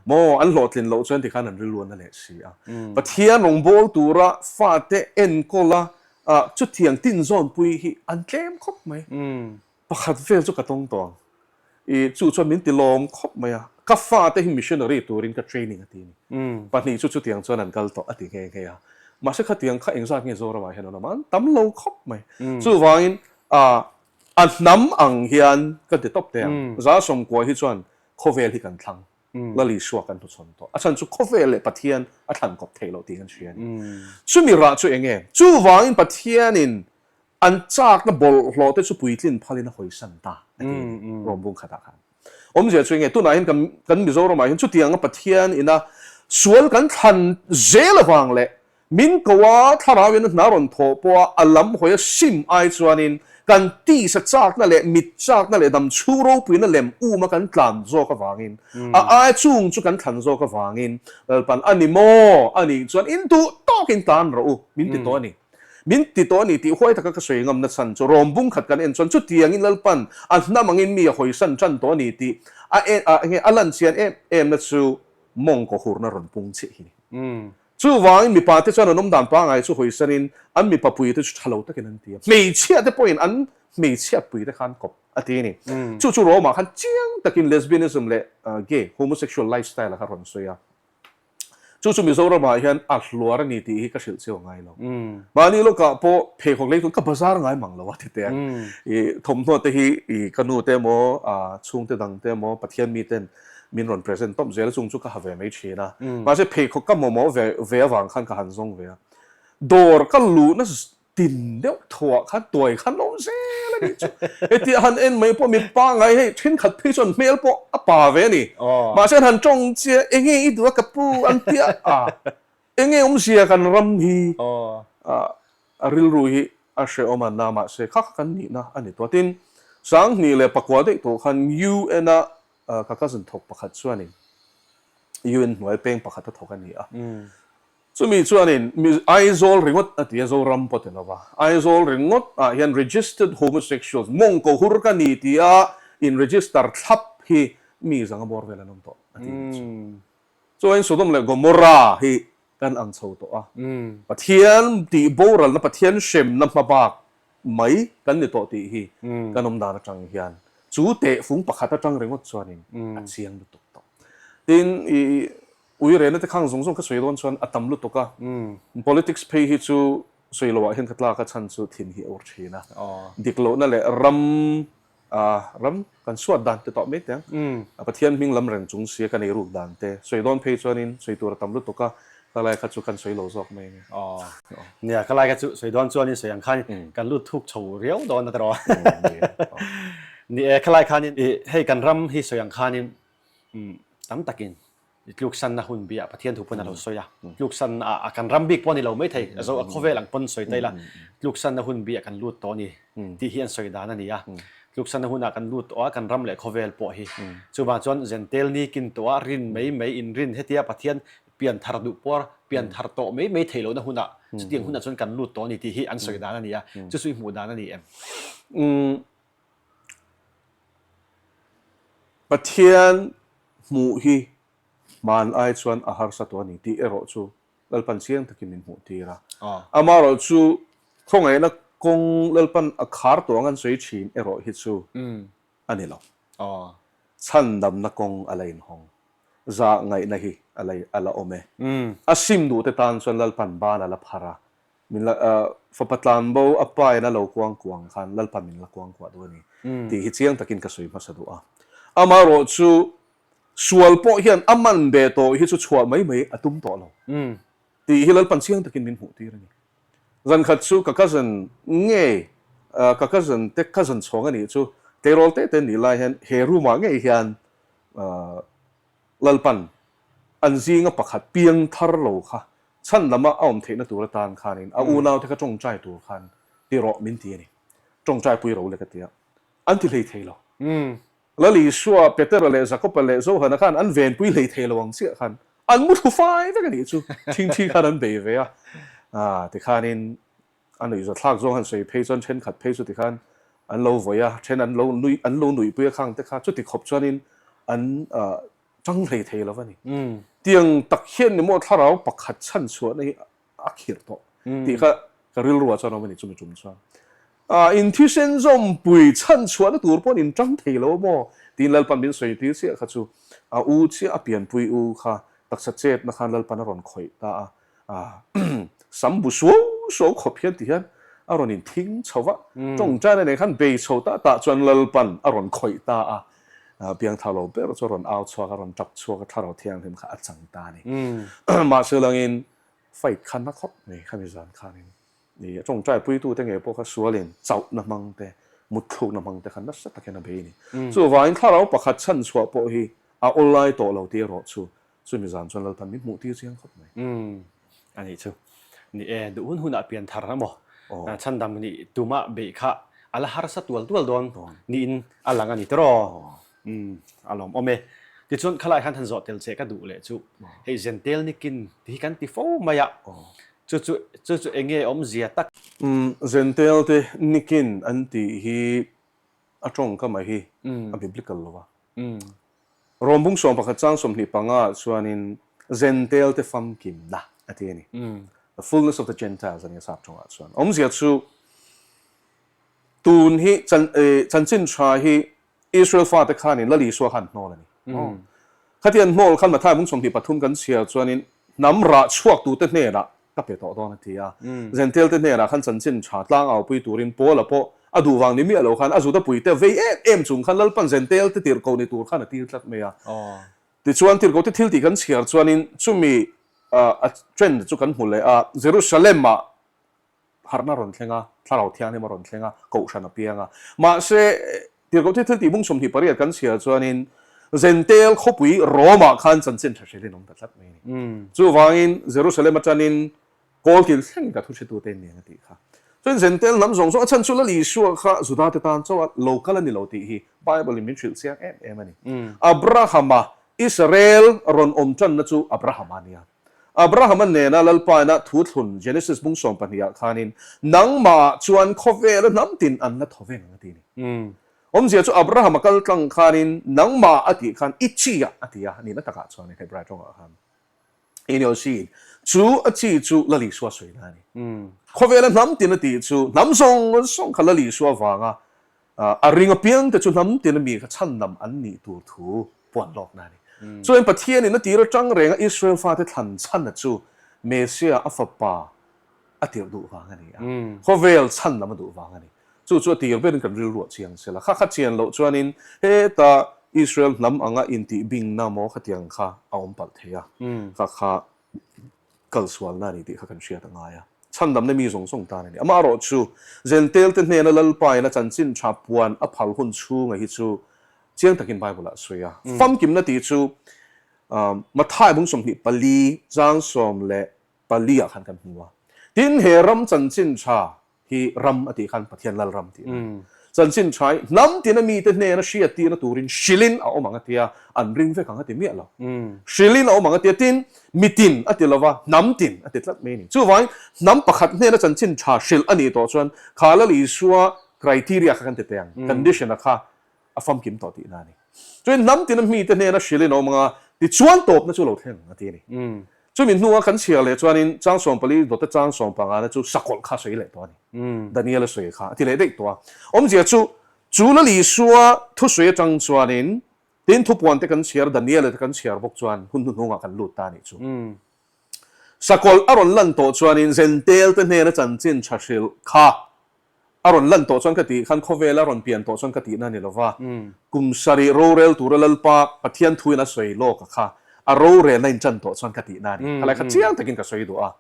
Maw an hlawhtlin loh chuan tikhan an rilruan a leh si a. Pathian rawngbâwl tura fate enkawl a chutiang tinzawnpui hi an tlem khawp mai. Pakhat vel chu ka tawng tawh ang. I chu chuan min ti lawm khawp mai a. Ka fate hi missionary turin ka training a ti a ni. Pahnih chu chutiang chuan an kal tawh a ti nghe nghe a. Mahse khatiang kha engzat nge Zoramah hian an awm a, an tam lo khawp mai. Chuvangin A hnam ang hian ka ti tawp teh ang. 190 hi chuan khawvel hi kan thlang. Lal Isua kan hnuchhawn tawh. A chhan chu khawvel leh Pathian a thlan kawp theih loh tih kan hria a ni. Chumi rah chu eng nge? Chuvangin Pathianin an chakna bawlhhlawh te chu puitlin phalin a hawisan ta a ti a ni Rom bung khatah khan. Awmzia chu eng nge? Tunah hian kan kan Mizoramah hian chutianga Pathian ina sual kan thlan zel avang leh Min ko a, thlarauin a hna rawn thawh pawh a, a lam hawi a sim ai chuanin kan tisa chakna leh mit chakna leh dam chhung ropuina lem um a kan tlan zawk avangin, a ai chung chu kan thlan zawk avangin Lalpan a ni maw? A nih chuan in duh tawkin tlan rawh u, min ti tawh a ni. Min ti tawh a ni tih huai taka ka sawi ngamna chhan chu rawm bung khat kan en chuan chutiangin Lalpan a hnam angin mi a hawisan tan tawh a ni tih a enge a lan chian em emna chu mawngkaw hurna rawn pung chiah hi ni. Chuvangin mipa te chuan an awm dan pangai chu hawisanin an mipa pui te chu tha lo takin an ti a, hmeichhia te pawhin an hmeichhiat pui te khan kawp a ti a ni. Chu chu Rome ah khan chiang takin lesbianism leh gay, homosexual lifestyle a kha rawn sawi a. Chu chu Mizoram ah hian a hluar a ni tih hi ka hrilh cheu ngai lo. Mahni lawkah pawh pheikhawk lei tun ka bazar ngai mang lo a ti teh. I thawmhnaw te hi i ka nu te emaw, chhungte dang te emaw, Pathian mi ten min rawn present tawp zel chung chu ka ha ve mai thin a. Mahse pheikhawk ka mamawh ve ve avang khan ka han zawng ve a. Dawr ka luhna tin deuh thuah khan tuai khan awm zel a nih chu. Hetia han en mai pawh mi pangai hei thenkhat phei chuan hmel pawh a pa ve a ni. Mahse an han tawng chiah enge i duh a ka pu an tia a. Enge awmzia kan ram hi a rilru hi a hrehawm a na mahse kha kha kan nihna a ni tawh. Tin, 2009 daih tawh khan UN a ka cousin thawk pakhat chuanin UN hnuai peng pakhat a thawk a ni a. Chumi chuanin Aizawl ringawt a ti a, Zoram pawh ti lova. Aizawl ringawt ah hian registered homosexuals, mawngkaw hur ka ni tia in register thlap hi mi zanga bawr vel an awm tawh a ti a nih chu. Chuan Sodom leh Gomorrah hi kan ang chho tawh a, Pathian tih boralna, Pathian hremna hmabak mai kan ni tawh tih hi kan awm dan atang hian chu tehfung pakhat atang ringawt chuanin a chiang lutuk tawh. Tin, i uirena te khang zawng zawng ka sawi dawn chuan a tam lutuk a, politics phei hi chu sawi loah hian ka tlak a chhan chu thin hi a ur thin a, dik lohna leh ram A ram kan suat dan te tawh mai teh ang. A Pathian hming lam reng chung sia ka nei ruk dan te. Sawi dawn phei chuanin sawi tur a tam lutuk a, ka lai kha chu kan sawi lo zawk mai ania. Aw. Nia, ka lai kha chu sawi dawn chuanin sawi ang khan kan lut thuk chho riau dawn a tiraw. Ni e, ka lai khanin hei kan ram hi sawi ang khanin tam takin I tluksanna hun biah Pathian thu pawn a lo sawi a, tluksanna a kan ram bik pawh a ni lo maithei, a zo a khawvel ang pawn sawi ta ila, tluksanna hun biah kan lut tawh a ni tih hi an sawi dan a ni a. Tluksanna hunah kan lut tawh a, kan ram leh khawvel pawh hi. Chuvang chuan Zentel ni kin tawh a, rin mai mai inrin hetia Pathian pian thar duh puar, pian thar tawh mai mai theih lohna hunah chutiang hunah chuan kan lut tawh a ni tih hi an sawi dan a ni a. Chu chu i hmuh dan a ni em? Pathian hmuh hi hman ai chuan a harsa tawh a ni tih erawh chu Lalpan chiang takin min hmuh tir a. Amaherawh chu khawngaihna kawng Lalpan a khar tawh ang an sawi thin erawh hi chu a ni lo. Chhandamna kawng a la inhawng. Zah ngaihna hi a la awm e. A sim duhte tan chuan Lalpan ban a la phar a, Min la fapa tlanbo a pa in a lo kuang kuang khan Lalpa min la kuang kuah duh a ni tih hi chiang takin ka sawi hmasa duh a. Amaherawh chu sual pawh hian a man ve tawh hi chu chhuah mai mai a tum tawh lo tih hi Lalpan chiang takin min hmuh tir a ni. Zan khat chu ka cousin ngei ka cousin te cousin chhawng a nih chu tleirawl te te nih lai hian he room ah ngei hian. Lalpan an zinga pakhat piang thar lo kha chhan lama a awm theihna tur atan khanin a unaute kha tawngtai tur khan ti rawh min ti a ni. Tawngtai pui ro le ka ti a, an ti hlei thei lo. Lal Isua, Petera leh Jakoba leh Johana khan an venpui hlei thei lo ang chiah khan an mu thlu fai vek a nih chu. Thingthi khan an bei ve a, tikhanin A nuihza thlak zawng han sawi phei chuan thenkhat phei chu tikhan an lo vawi a, then an lo nui an lo nuihpui a khang te kha chuti khawp chuanin an tang hlei thei lo a ni. Tiang tak hian ni maw thlarau pakhat chhan chhuahna hi a khirh tawh tih kha ka rilruah chuan a awm a ni chumi tum chuan. In thisen zawmpui chhan chhuahna tur pawhin in tang thei lo maw tiin Lalpan min sawi tir chiah kha chu a u chiah a pianpui u kha taksa chetna khan Lalpan a rawn khawih ta a. Sam bu suau suau khawp hian ti hian a rawn in thing chho va, tawngtaina nen khan bei chho ta tah chuan Lalpan a rawn khawih ta a, Piangthar lo ber chu a rawn au chhuak a, rawn tap chhuak a, Thlarau Thianghlim kha a chang ta a ni. Mahse langin fight kha na khawp mai khami zan khanin Ni, a tawngtai puitute ngei pawh kha sualin chauhna hmang te, mutthlukna hmang te kha nasa takin a bei a ni. Chuvangin thlarau pakhat chhan chhuah pawh hi a awlai tawh lo tih erawh chu chumi zan chuan Lalpan min hmuh tir chiang khawp mai. Umm, a nih chu. Ni e, duh hun hunah pian thar emaw, chhandam nih tumah beih kha a la harsa tual tual dawn niin a lang a ni tiraw? Umm, a lawmawm e. Tichuan khalai khan han zawh tel che ka duh leh chu hei Zentel nikin ti hi kan ti fo mai a, Chu chu chu chu eng nge awmzia tak? Umm, Zentel te nikin an tih hi a tawngkama hi a biblical lo a. Rawmbung 11 chang 25 ah chuanin Zentel te famkimna a ti a ni. The fullness of the Gentiles a ni a sap tawngah chuan. Awmzia chu tun hi chanchin tha hi Israel fate khanin Lal Isua kha an hnawl a ni. Khati an hnawl khan Matthai mung 23 kan chhiar chuanin hnam rah chhuaktute hnenah ka pe tawh dawn a ti a. Zentel te hnenah khan chanchin tha tlang aupui turin Paula pawh a duh vang ni miah lo khan a zuta puite vei em em chung khan Lalpan Zentel te tirhkoh ni tur khan a tir tlat mai a. Tichuan tirhkoh te thil tih kan chhiar chuanin chumi a trend chu kan hmu leh a, Jerusalem-ah Harhna a rawn thleng a, Thlarau Thianghlim a rawn thleng a, Kohhran a piang a. Mahse, Tirhkoh thil thil tih bung 28 kan chhiar chuanin Zentel khawpui Rome-ah khan chanchin tha hrilhin awm ta tlat mai a ni. Chuvangin Jerusalem atangin Kawlkil thlengin ka thu hretute in ni ang a tih kha. Chuan Zentel hnam zawng zawng a chhan chu Lal Isua kha Judate tan chauh a lo kal a ni lo tih hi Bible-in min hrilh chiang em em a ni. Abrahama Israel rawn awm tanna chu Abrahama a nia. Abrahama nena Lalpaina thu thlun Genesis bung 12 ah khanin, Nangmah chuan khawvela hnam tin an la thaw veng ang a ti a ni. Awmzia chu Abrahama kal tlang khanin nangmah a tih khan i chi ah a ti a, nihna takah chuanin Hebrai tawngah khan Enosi chu a chi chu Lal Isua sawina a ni. Khawvela hnam tin a tih chu hnam zawng zawng kha Lal Isua vanga A ring apiang te chu hnam tin ami kha chhandam an nih tur thu puan lawkna a ni. Chuan Pathianin a tir atang renga Israel fate thlan chhana chu Messiah a fapa a tirh duh vang a ni a, khawvel chhandam a duh vang a ni. Chu chu a tir berin kan rilruah chiang se la. Kha kha chian loh chuanin heta Israel hnam anga intih bingna maw khatiang kha a awm palh thei a, kha kha kalsualna a ni tih kha kan hriat a ngai a, chhandamna mi zawng zawng tan a ni. Amaherawh chu, Zentel te hnena Lalpain a chanchin tha puan a phal hun chhunga hi chu chiang takin Bible-ah a sawi a. Famkimna tih chu Matthai bung 24 chang 14 ah khan kan hmu a. Tin, he ram chanchin tha hi ram a tih khan Pathian lal ram tih a ni. Chanchin tha hi hnam tina mite hnena hriat tirna turin hrilhin a awm ang a ti a, an ring vek ang a ti miah lo. Hrilhin a awm ang a ti a, tin, mitin a ti lo va, hnam tin a ti tlat mai a ni. Chuvangin hnam pakhat hnena chanchin tha hrilh a nih tawh chuan kha Lal Isua criteria kha kan ti teh ang, condition a kha a famkim tawh tihna a ni. Chuan hnam tina mite hnena hrilhin a awm ang a, tichuan tawpna chu lo thleng ang a ti a ni. Chumi hnua kan chhiar leh chuanin chang 14 dawta chang 15 na chu sakawlh kha a sawi leh tawh a ni. Daniel a sawi kha a ti leh daih tawh a. Awmzia chu, chu Lal Isua thusawi atang chuanin tin thupuan te kan chhiar, Daniel-a te kan chhiar bawk chuan hun hnuhnungah kan lut ta a nih chu. Sakawlh a rawn lan tawh chuanin Zentel te hnena chanchin tha hrilh kha A rawn lan tawh chuan ka tih khan khawvela rawn pian tawh chuan ka tihna a ni lova, kum sarih rorel tura Lalpa Pathian thuin a sawi lawk a kha, a rorelna in tan tawh chuan ka tihna a ni. Khalai kha chiang takin ka sawi duh a.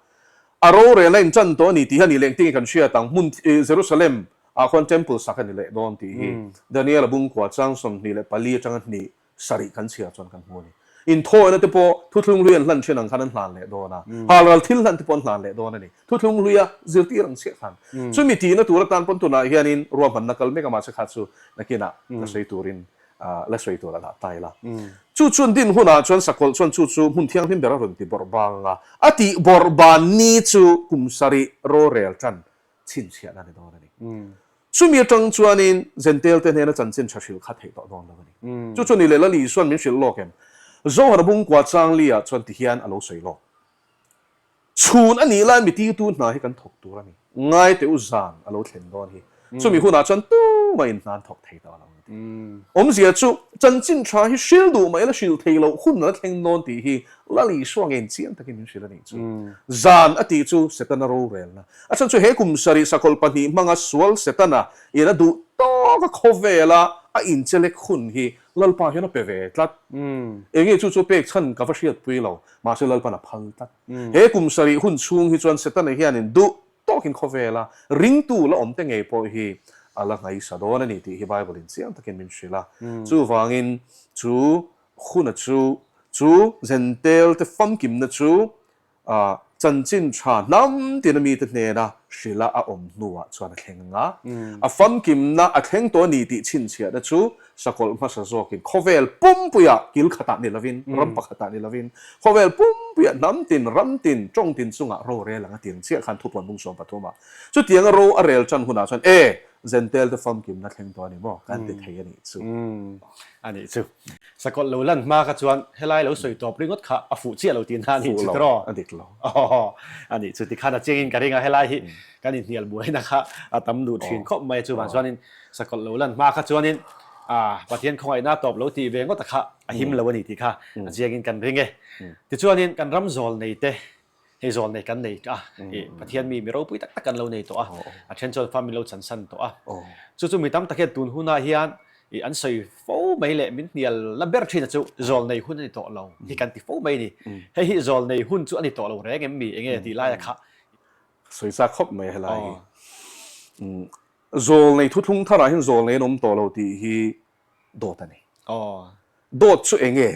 A rorelna in tan tawh a ni tih hi a nih leh engtin nge kan hriat ang, hmun Jerusalem ah khuan temple sak a ni leh dawn tih hi Daniel-a bungkua chang 24 atanga hnih sarih kan chhiar chuan kan hmu a ni. Inthawina te pawh thuthlung hlui an hlan thin ang khan an hlan leh dawn a, halral thil hlan te pawh an hlan leh dawn a ni. Thuthlung hluia zirtir ang chiah khan. Chumi tihna tur atan pawn tunah hianin ruahmanna kal mek a mahse kha chu nakinah la sawi turin la sawi tur a dah ta ila. Chu chuan din hunah chuan sakawlh chuan chu chu hmun thianghlim ber a rawn ti bawrh bang a, a tih bawrh ban ni chu kum sarih rorel tan chhinchhiahna a ni dawn a ni. Chumi atang chuanin Jentail te hnena chanchin tha hrilh kha theih tawh dawn lo a ni. Chu chu ni leh Lali Isuan min hrilh lawk em? Zohana bungkua Changli-ah chuan tihian a lo sawi lawk. Chhun a nih lai mi tirtu hna hi kan thawk tur a ni. Ngai teh u zan a lo thlen dawn hi. Chumi hunah chuan tumah in hna an thawk thei tawh lo a ti. Awmzia chu chanchin tha hi hrilh duh mai la hrilh thei loh hun a la thleng dawn tih hi Lal Isua ngein chiang takin min hrilh a nih chu. Zan a tih chu Setana rorelna. A chhan chu he kum sarih sakawlh pahnih hmanga sual Setana in a duh tawka khawvela a inchelek hun hi Lalpa hian a pe ve tlat. Enge chu chu pek chhan ka va hriatpui lo. Mahse Lalpan a phal tlat. He kum sarih hun chhung hi chuan Setana hianin duh tawkin khawvela ringtu la awmte ngei pawh hi a la ngaisa dawn a ni tih hi Bible-in chiang takin min hrilh a. Chuvangin chu huna chu chu Jentail te famkimna chu Chanchin tha hnam tina mite hnena hrila a awm hnuah chuan a thleng ang a. A famkimna a thleng tawh a ni tih chhinchhiahna chu sakawlh hmasa zawkin khawvel pumpuiah kil khatah ni lovin, ram pakhatah ni lovin, khawvel pumpuiah hnam tin, ram tin, tawng tin chungah ro rel ang a ti ang chiah khan thupuan bung 13 ah. Chutianga ro a rel tan hunah chuan e, Jentail te famkimna thleng tawh a ni maw? Kan ti thei a nih chu. A nih chu. Sakawlh lo lan hma kha chuan helai lo sawi tawp ringawt kha a fuh chiah lo tih na a nih chu tiraw? A dik lo. Aw, a nih chu. Tikhan a chiangin ka ring a, helai hi kan inhnial buaina kha a tam duh thin khawp mai a, chuvang chuanin sakawlh lo lan hma kha chuanin Pathian khawngaihna tawp lo tih ve ngawt a kha a him lo a ni tih kha a chiangin kan ring e. Tichuanin kan ram zawl nei te Hei zawl nei kan nei a, i Pathian mi mi ropui tak tak kan lo nei tawh a, a then chuan fa min lo chansan tawh a. Chu chu mi tam tak hian tun hunah hian i an sawi fo mai leh min hnial la ber thin a chu zawl nei hun a ni tawh lo hi kan ti fo mai a ni. Hei hi zawl nei hun chu a ni tawh lo reng em mi enge tih laia kha. Sawi chak khawp mai helai hi. Zawl nei thuthlung tharah hian zawl nei an awm tawh lo tih hi dawt a ni. Dawt chu enge?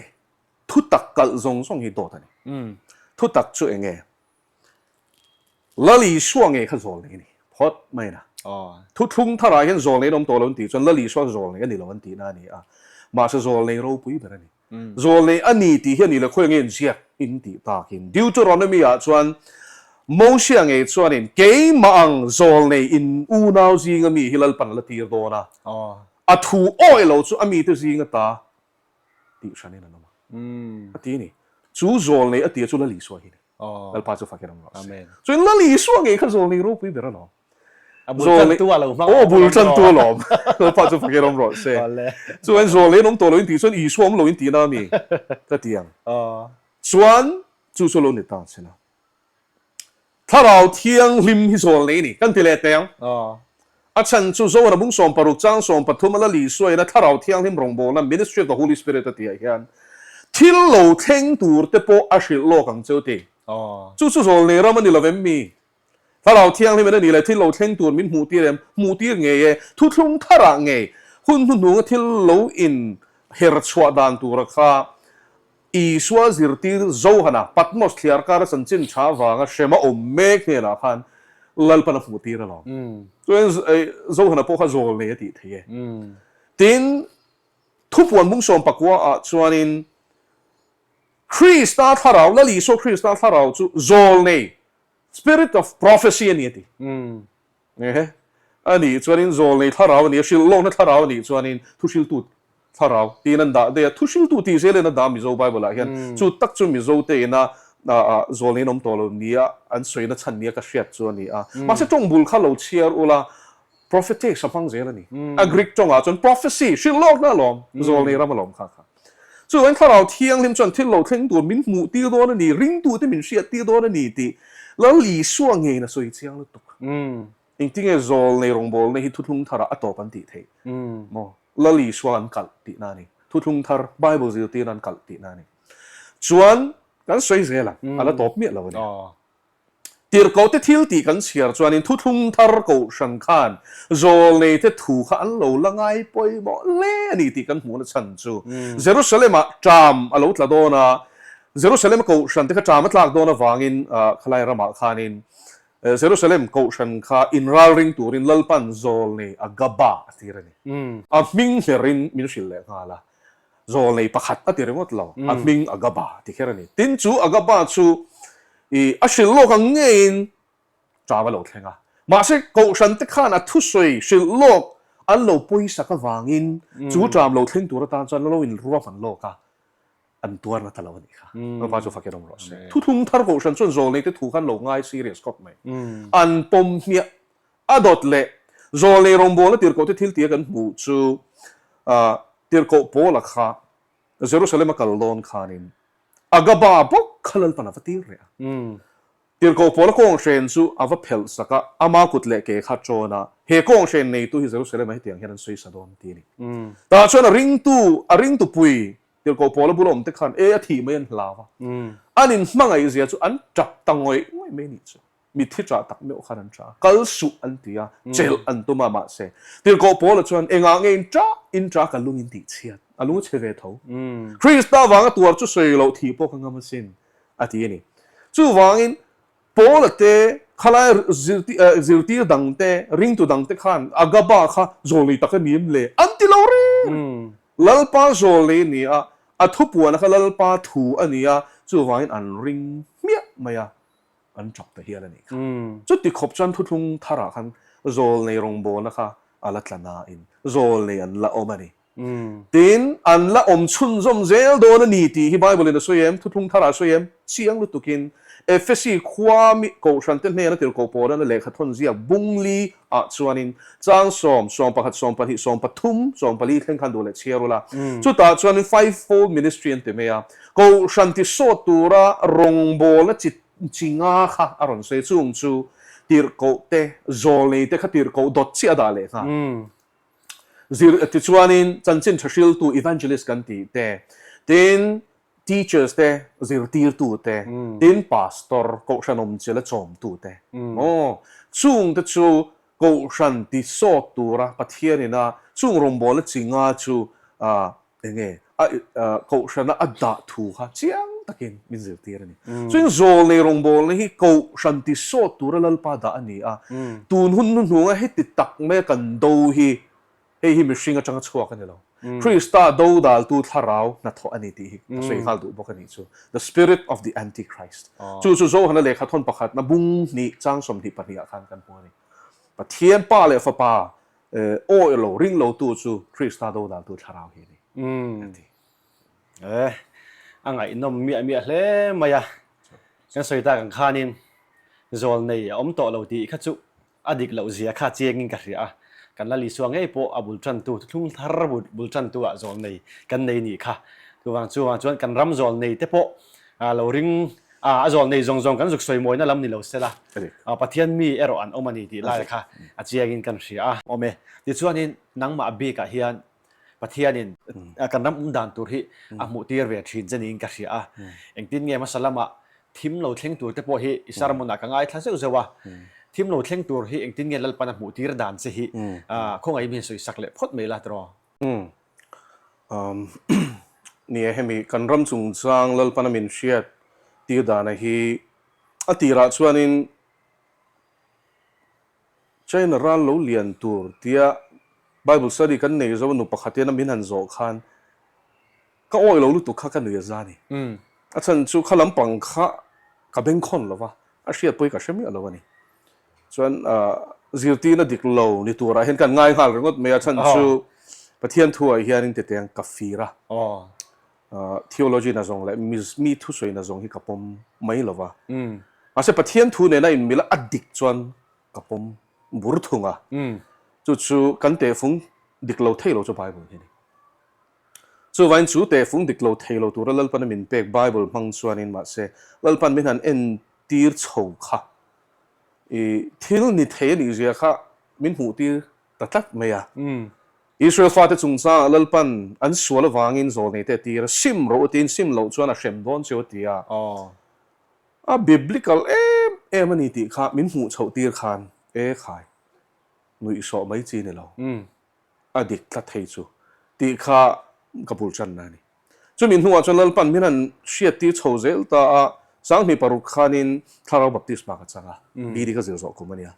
Thutak kalh zawng zawng hi dawt a ni. Thutak chu eng nge? Lal Isua ngei kha zawl nei a ni phawt mai na. Thuthlung tharah hian zawl nei an awm tawh lo an tih chuan Lal Isua zawl nei a ni lo an tihna a ni a. Mahse zawl nei ropui ber a ni. Zawl nei a ni tih hi a ni lo khawi nge inziak in tih takin Deuteronomy ah chuan Mosia ngei chuanin keimah ang zawl nei in unau zinga mi hi Lalpan a la tir dawn a. A thu awih lo chu a mite zinga ta tih hranin an awm a. A ti a ni. Chu zawl nei a tia chu Lal Isua hi a ni. Lalpa chu fakin awm rawh se. Chuan Lal Isua ngei kha zawl nei ropui ber alawm. A bul tantu a lo hmang. Aw bul tantu alawm. Lalpa chu fakin awm rawh se. Chuan zawl nei an awm tawh lo in tih chuan Isua awm lo in tihna a mi ka ti ang. Chuan chu chu lo ni ta che la. Thlarau Thianghlim hi zawl nei ni, kan ti leh teh ang. A chhan chu Zohana bung 16 chang 13 a la Lisuaina Thlarau Thianghlim rawngbawlna, Ministry of the Holy Spirit, a tihah hian thil lo thleng tur te pawh a hrilh lawk ang cheu ti. Chu chu zawl nei ram a ni lo vem mi? Thlarau Thianghlim in a nih leh thil lo thleng tur min hmuh tir em? Hmuh tir ngei e. Thuthlung tharah ngei hun hnuhnunga thil lo in her chhuah dan tura kha Isua zirtir Johana Patmos thliarkara chanchin tha avanga hrem a awm mek hnenah khan Lalpan a hmuh tir alawm. Chuan Johana pawh kha zawl nei a tih theih e. Tin, thupuan bung 19 ah chuanin Krista thlarau, Lal Isua Krista thlarau chu zawl nei, spirit of prophecy a ni a ti. Ehe, a nih chuanin zawlnei thlarau a ni a, hrilh lawkna thlarau a nih chuanin thuhriltu thlarau tiin an dah daih a, thuhriltu tih zelin a dah Mizo Bible ah hian chu tak chu Mizo te ina zawlnei an awm tawh lo nia an sawina chhan nia ka hriat chu a ni a. Mahse tawng bul kha lo chhiar ula prophetes a hmang zel a ni. A Greek tawngah chuan prophecy, hrilh lawkna alawm, zawlnei ram alawm kha kha. Chuan Thlarau Thianghlim chuan thil lo thleng tur min hmuh tir dawn a ni, ringtute min hriat tir dawn a ni tih Lal Isua ngeiin a sawi chiang lutuk. Engtinge zawl nei rawngbawlna hi thuthlung tharah a tawp an tih theih maw? Lal Isua an kalh tihna a ni. Thuthlung thar, Bible zirtirna an kalh tihna a ni. Chuan kan sawi zel ang, a la tawp miah lo a ni. Tirhkohte thil tih kan chhiar chuanin thuthlung thar kohhran khan zawlneite thu kha an lo la ngai pawimawh hle a ni tih kan hmuhna chhan chu Jerusalem-ah ṭam a lo tla dawn a, Jerusalem-a kohhran te kha ṭam a tlak dawn avangin khalai ramah khanin Jerusalem kohhran kha inralring turin Lalpan zawlnei Agaba a tir a ni. A hming hmerin min hrilh leh nghal a, zawlnei pakhat a ti ringawt lo, a hming Agaba ti kher a ni. Tin chu Agaba chu I a hrilh lawk ang ngeiin ṭam a lo thleng a. Mahse, Kohhran te khan a thusawi hrilh lawk an lo pawisak avangin chu ṭam lo thleng tur atan chuan lo in ruahman lawk a, an tuarna ta lo a nih kha. Lalpa chu fakin awm rawh se. Thuthlung thar Kohhran chuan zawlnei te thu khan lo ngai serious khawp mai. An pawm hmiah a dawt leh zawlnei rawngbawlna tirhkoh te thil tia kan hmuh chu tirhkoh Paula kha Jerusalem a kal dawn khanin Agaba bawk kha Lalpan a va tir reh a. Tirhkoh Paula kawnghren chu a va phelh sak a, ama kut leh ke kha ṭawn a, He kawnghren neitu hi Jerusalem-ah hetiang hian an sawi sa dawn ti a ni. Tah chuan a ringtu, a ringtupui Tirhkoh Paula bula awmte khan e a thih mai an hlau a, an inhmangaihzia chu an ṭap ta ngawih ngawih mai a nih chu. Mitthi ṭah tak meuh khan an ṭah a, kal suh an ti a, chelh an tum a, mahse, Tirhkoh Paula chuan engah nge in ṭah in ṭah ka lung in tih chhiat, a lung a chhe ve tho. Krista vanga tuar chu sawi loh thih pawh ka ngam asin, a ti a ni. Chuvangin, Paula te, khalai zirtir dang te, ringtu dang te khan Agaba kha zawlnei tak a ni em le? An ti lo reng! Lalpa zawlnei a ni a, a thupuana kha Lalpa thu a ni a, chuvangin an ring hmiah mai a. an chak ta hial a nih kha. Chuti khawp chuan thuthlung tharah khan zawlnei rawngbawlna kha a la tla nain zawlnei an la awm a ni. Tin, an la awm chhunzawm zel dawn a ni tih hi Bible-in a sawi em? Thuthlung tharah a sawi em? Chiang lutukin Efesi khua mi kohhrante hnena tirhkoh pawlana lehkha thawn ziak bungli ah chuanin chang sawm, 11, 12, 13, 14 thleng khan duh leh chhiar ula. Chutah chuanin five-fold ministry an ti mai a. Kohhran ti sawt tura rawngbawlna chi chi nga kha a rawn sawi chung chu tirhkoh te, zawlnei te kha tirhkoh dawt chiah a dah leh nghal. Zir tichuanin chanchin tha hriltu evangelist kan tih te, tin teachers te, zirtirtu te, tin pastor, kohhran awmchil a chawmtu te. Aw, chung te chu kohhran ti sawt tura Pathian ina chung rawngbawlna chi nga chu Enge a kohhrana a dah thu kha chiang takin min zirtir a ni. Chuin zawlnei rawngbawlna hi kohhran ti sawt tura Lalpa dah a ni a. Tun hun hnuhnunga heti tak maia kan do hi hei hi mihring atanga chhuak a ni lo. Krista do daltu thlarau hnathawh a ni tih hi ka sawi nghal duh bawk a nih chu. The spirit of the antichrist. Chu chu Johana lehkha thawn pakhatna bung hnih chang 22 ah khan kan hmu a ni. Pathian Pa leh Fapa Awi lo, ring lo tu chu Krista do dan tu thlarau hi a ni, a ti. E, a ngaihnawm miah miah hle mai a. Kan sawi tak ang khanin zawlnei a awm tawh lo tih kha chu a dik loh zia kha chiangin ka hria a. Kan Lal Isua ngei pawh a bul tantu, thuthlung thar bul tantu ah zawlnei kan nei nih kha. Chuvang chuvang chuan kan ram zawlnei te pawh lo ring A, a zawl nei zawng zawng kan zuk sawi mawina lam ni lo sela, Pathian mi erawh an awm a ni tih lai kha a chiangin kan hria a. Awm e. Tichuanin nangmah bikah hian Pathianin kan ram awm dan tur hi a hmuh tir ve thin che niin ka hria a. Engtin nge hmasa lama thim lo thleng tur te pawh hi i sermon-ah ka ngaithla zeuh zeuh a. Thim lo thleng tur hi engtin nge Lalpan a hmuh tir dan che hi khawngaih mi sawi sak leh phawt mai la tiraw? Umm ni e hemi kan ram chungchang Lalpana min hriat tir dana hi a tirah chuanin China ral lo lian tur tia Bible study kan nei zo nu pakhat hian a min han zawh khan ka awih lo lutuk kha ka nui a za ni. A chhan chu kha lampang kha ka bengkhawn lo va, a hriatpui ka hre miah lo a ni. Chuan zirtirna dik lo ni turah hian kan ngai nghal ringawt mai a, chhan chu Pathian thuah hianin tete ang ka fir a, theology na zawng leh mi thusawi na zawng hi ka pawm mai lo va. Mahse Pathian thu nena inmil a dik chuan ka pawm bur thung a, chu chu kan tehfung dik lo thei lo chu Bible hi a ni. Chuvain chu tehfung dik lo thei lo tura Lalpana min pek Bible hmang chuanin mahse Lalpan min han entir chho kha I thil ni thei a nih zia kha min hmuh tir ta tlat mai a. Israel fate chungchangah Lalpan an sual avangin zawlnei te a tir a, sim rawh u tiin sim loh chuan a hrem dawn cheu a ti a. A biblical em em a ni tih kha min hmuh chhoh tir khan e khai nuihsawh mai chi ni lo. A dik tlat thei chu tih kha ka bul tanna a ni. Chumi hnuah chuan Lalpan min han hriattir chho zel ta a, 2006 khanin Thlarau Baptisma ka chang a, BD ka zir zawh kum a nia.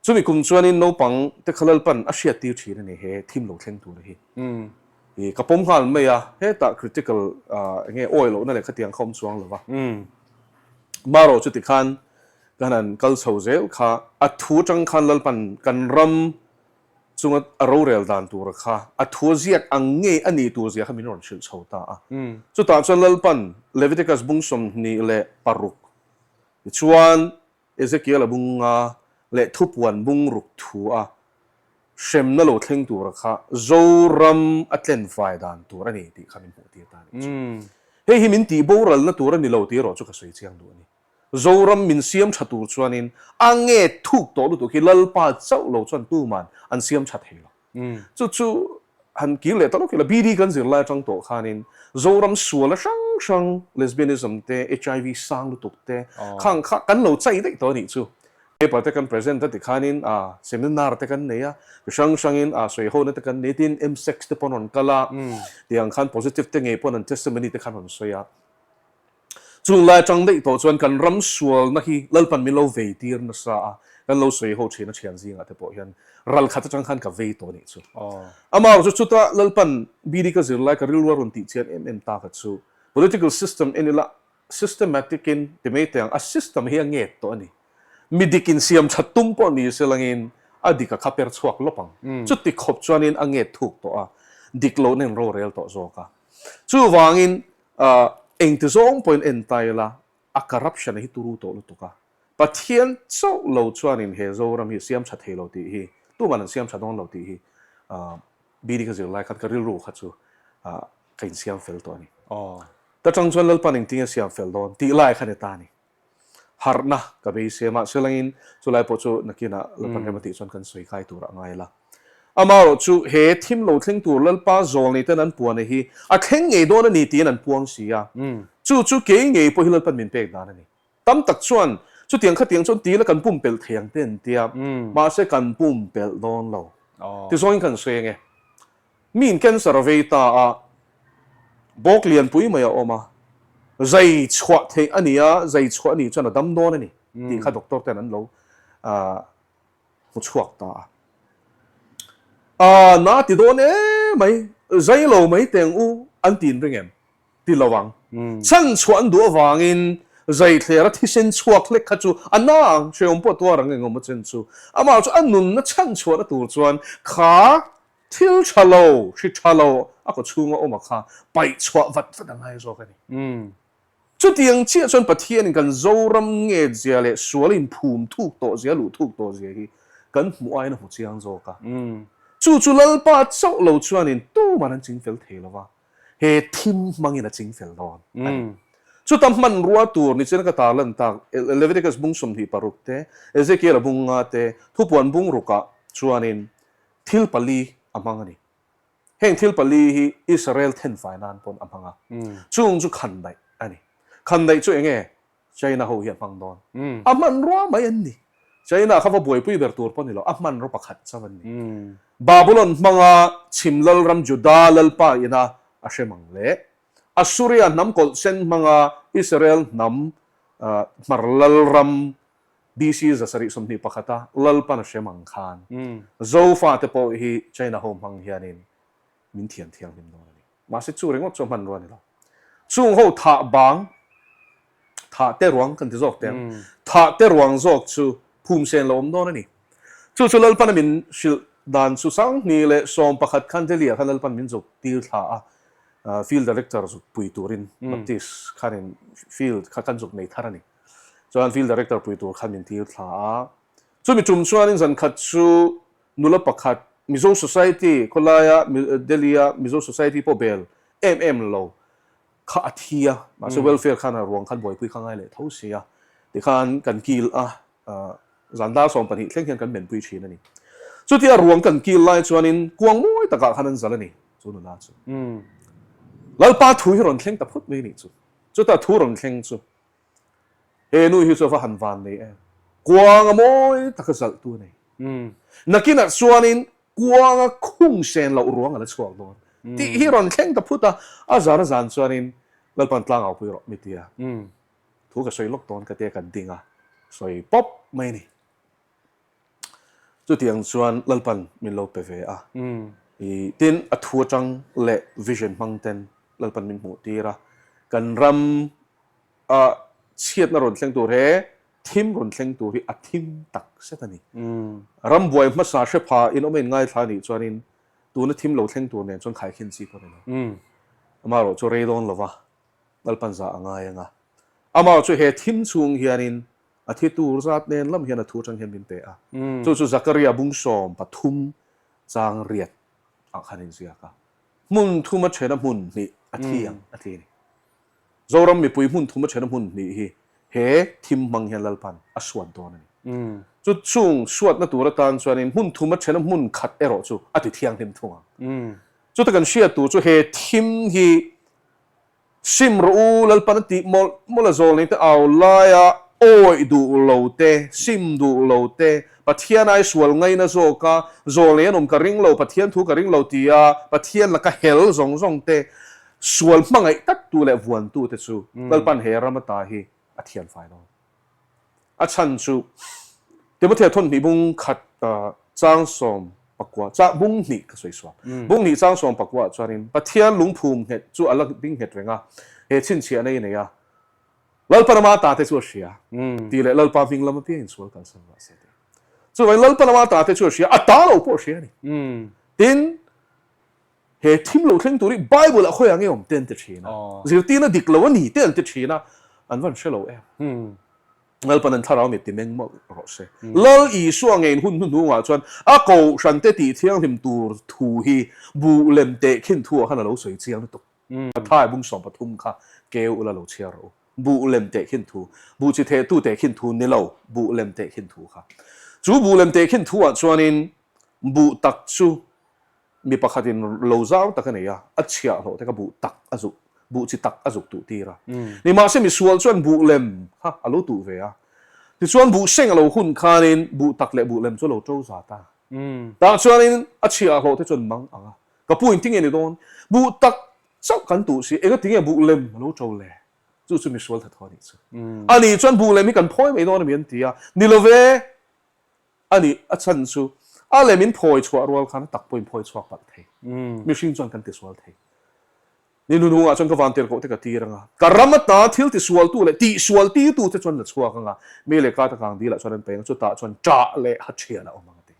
Chumi kum chuanin naupang te kha Lalpan a hriattir thin a ni he thim lo thleng tur hi. I ka pawm nghal mai a, hetah critical eng nge awi lohna leh khatiang kha awm chuang lo va. Marawh chu tikhan kan han kal chho zel kha, a thu atang khan Lalpan kan ram chunga a rorel dan tura kha a thu ziak ang ngei a nih tur zia kha min rawn hrilh chho ta a. Chutah chuan Lalpan Leviticus bung 26 tichuan Ezekiel-a bung nga leh thupuan bung ruk thu a hremna lo thleng tura kha Zoram a tlen fai dan tur a ni tih kha min hmuh tir ta a nih chu. Hei hi min tih boralna tur a ni lo tih erawh chu ka sawi chiang duh a ni. Zoram min siam tha tur chuanin a nge thuk tawh lutuk hi Lalpa chauh lo chuan tuman an siam tha thei lo. Chu chu han kir leh ta lawk ila BD kan zir lai atang tawh khanin Zoram suala hrang hrang lesbianism te, HIV sang lutuk te khang kha kan lo chai daih tawh a nih chu. Paper te kan present a tikhanin a seminar te kan nei a, mi hrang hrangin a sawi hona te kan nei tin MSEX te pawn rawn kal a, tiang khan positive te ngei pawn an testimony te khan rawn sawi a. Chung lai atang daih tawh chuan kan ram sualna hi Lalpan min lo vei tir nasa a, kan lo sawi ho thin a thian zingah te pawh hian ral khat atang khan ka vei tawh anih chu. Amaherawh chu chuta Lalpan BD ka zir lai ka rilru a rawn tih chian em em tak a chu political system en ila systematic in ti mai teh ang a system hi a nget tawh a ni. Mi dik in siam that tum pawh ni se langin a dik a kha per chhuak lawp ang. Chuti khawp chuanin a nget thuk tawh a, dik lohna in rorel tawh zawk a. Chuvangin Engti zawng pawhin en ta ila, a corruption hi turu tawh lutuk a. Pathian chauh lo chuanin he Zoram hi siam tha thei lo tih hi, tuman an siam tha dawn lo tih hi BD ka zir lai khan ka rilru kha chu ka insiam fel tawh a ni. Ta tang chuan Lalpan engtinge siam fel dawn tih lai kha ni ta a ni. Harhna ka beisei a, mahse langin chulai pawh chu nakinah Lalpan rem a tih chuan kan sawi kai tur a ngai la. Amaherawh chu he thim lo thleng tur Lalpa zawl nei ten an puan hi a thleng ngei dawn a ni tiin an puang si a, chu chu kei ngei pawh hi Lalpan min pek dan a ni. Tam tak chuan chutiang khatiang chuan tila kan pumpelh thei ang te an tia, mahse kan pumpelh dawn lo. Tizawngin kan sawi ange. Miin cancer a vei ta a, bawk lianpui mai a awm a, zai chhuah theih a ni a, zai chhuah a nih chuan a dam dawn a ni tih kha doctor ten an lo hmu chhuak ta a. A na ti dawn em mai, zai lo mai teng u an ti inring em? Ti lo ang. Chhan chhuah an duh avangin zai thler a thisen chhuak hlek kha chu a na ang, hrehawm pawh tuar ang engemaw chen chu. Amah chu a nunna chhan chhuahna tur chuan kha Thil tha lo, hri tha lo a kaw chhunga awm a kha paih chhuah vat vat a ngai zawk a ni. Chutiang chiah chuan Pathianin kan Zoram nget zia leh sual inphum thuk tawh zia, luh thuk tawh zia hi kan hmuh aiin a hmu chiang zawk a. Chu chu Lalpa chauh lo chuanin tuman an ching fel thei lo va, he thim hmangin a ching fel dawn a ni. Chuta hmanrua tur ni chian ka tarlan tak Leviticus bung 26 te, Ezekiel-a bung nga te, thupuan bung rukah chuanin Thil pali a hmang a ni. Heng thil pali hi Israel thenfai nan pawn a hmang a. Chung chu khandaih a ni. Khandaih chu enge China ho hi a hmang dawn. A hmanrua mai an ni. China kha va buaipui ber tur pawh ni lo, a hmanraw pakhat chauh an ni. Babulon hmanga chhim lalram Juda lalpa ina a hrem ang le. Assuria hnam kawlh sen hmanga Israel hnam hmar lalram BC 721 a Lalpan a hrem ang khan Zofa te pawh hi China ho hmang hianin min thian thianghlim dawn a ni. Mahse chu ringawt chu a hmanrua a ni lo. Chung ho thah bang, thah te ruang kan ti zawk teh ang, thah te ruang zawk chu phum sen lo awm dawn a ni. Chu chu Lalpan a min hrilh dan chu 2011 khan Delhi ah khan Lalpan min zuk tir thla a, Field Director zuk pui turin Baptist khanin field kha kan zuk nei thar a ni. Chuan field director pui tur khan min tir thla a. Chumi tum chuanin zan khat chu nula pakhat Mizo Society khawlaia Delhi-a Mizo Society pawh bel em em lo kha a thi a, mahse welfare khan a ruang khan buaipui kha ngai leh tho si a, tikhan kan kil a, zan dar 12 thleng hian kan menpui thin a ni. Chutia ruang kan kil lai chuanin kuang mawi takah khan an zal a ni chu nula chu. Lalpa thu hi rawn thleng ta phut mai a nih chu. Chuta thu rawn thleng chu He nu hi chu a va han van nei em. Kuanga mawi taka zalhtu a nei. Nakinah chuanin kuanga khung sen loh ruang a la chhuak dawn tih hi rawn thleng ta phut a, a zan a zan chuanin Lalpan tlang au pui rawh mi tia thu ka sawi lawk dawn ka tia kan ding a, sawi pawp mai a ni. Chutiang chuan Lalpan min lo pe ve a, i tin a thu atang leh vision hmang ten Lalpan min hmuh tir a, kan ram a chhiatna rawn thleng tur he thim rawn thleng tur hi a thim tak zet a ni. Ram buai hmasa hre pha in awm a in ngaithla a nih chuanin tuna thim lo thleng tur nen chuan khaikhin chi pawh a ni lo. Amaherawh chu rei dawn lova Lalpan za a ngai ang a. Amaherawh chu he thim chhung hianin a thi tur zat nen lam hian a thu atang hian min pe a. Chu chu Zakaria bung 13 chang riat ah khan a inziak a. Hmun thuma thena hmun hnih a thi ang a ti a ni. Zoram mipui hmun thuma thena hmun hnih hi he thim hmang hian Lalpan a suat dawn a ni. Chu chung suatna tur atan chuanin hmun thuma thena hmun khat erawh chu a ti thianghlim thung ang. Chuta kan hriat tur chu he thim hi Sim rawh u, Lalpan a tih mawlh mawlh a zawlnei te au laia awih duh lo te, sim duh lo te, Pathian ai sual ngaina zawka zawlnei an awm ka ring lo, Pathian thu ka ring lo tia Pathian laka hel zawng zawng te, sual hmangaih tak tu leh vuan tu te chu Lalpan he ram ata hi a thian fai dawn. A chhan chu Timothea thawn hnih bung khat chang 14, chah bung hnih ka sawi sual. Bung hnih chang 14 ah chuanin Pathian lungphum nghet chu a la ding nghet reng a, he chhinchhiahna i nei a, Lalpa lama ta te chu a hria tih leh Lalpa hming lam apiangin sual kalsan rawh se tih. Chuvangin Lalpa lama ta te chu a hria, a ta lo pawh a hria a ni. Tin, he thim lo thleng tur hi Bible ah khawiah nge awm te an ti thin a, zirtirna dik lo a ni te an ti thin a, an van hre lo em. Lalpan an thlarau mit ti meng mawlh rawh se. Lal Isua ngeiin hun hnuhnungah chuan a kohhran te tih thianghlim tur thu hi buh lem teh khin thu ah khan a lo sawi chiang lutuk. Mathai bung 13 kha keu ula lo chhiar rawh u. Buh lem teh khin thu, buh chi theh tu teh khin thu ni lo, buh lem teh khin thu kha. Chu buh lem teh khin thu ah chuanin buh tak chu Mi pakhatin lo zau tak a nei a, a chhiahhlawh te kha buh tak a zuk, buh chi tak a zuk tuh tir a. Nimahse misual chuan buh lem kha a lo tuh ve a. Tichuan buh seng a lo hun khanin buh tak leh buh lem chu a lo to zat a. Tah chuanin a chhiahhlawh te chuan mang ang a, Ka pu engtin nge ni dawn? Buh tak chauh kan tuh si, engati nge buh lem a lo to le? Chu chu misual thatho a nih chu. Ani chuan buh lem hi kan phawi mai dawn a mi an ti a, Ni lo ve! A nih, a chhan chu a lem in phawi chhuah rual khan a tak pawhin phawi chhuak palh thei. Mihring chuan kan tisual thei. Ni hnuhnungah chuan ka van tirhkoh te ka tir anga, ka ram ata thil tisualtu leh tihsual tirtu te chuan la chhuak anga, mi leh ka takang dilah chuan an peng a, chutah chuan ṭah leh ha ṭhian a awm ang a ti.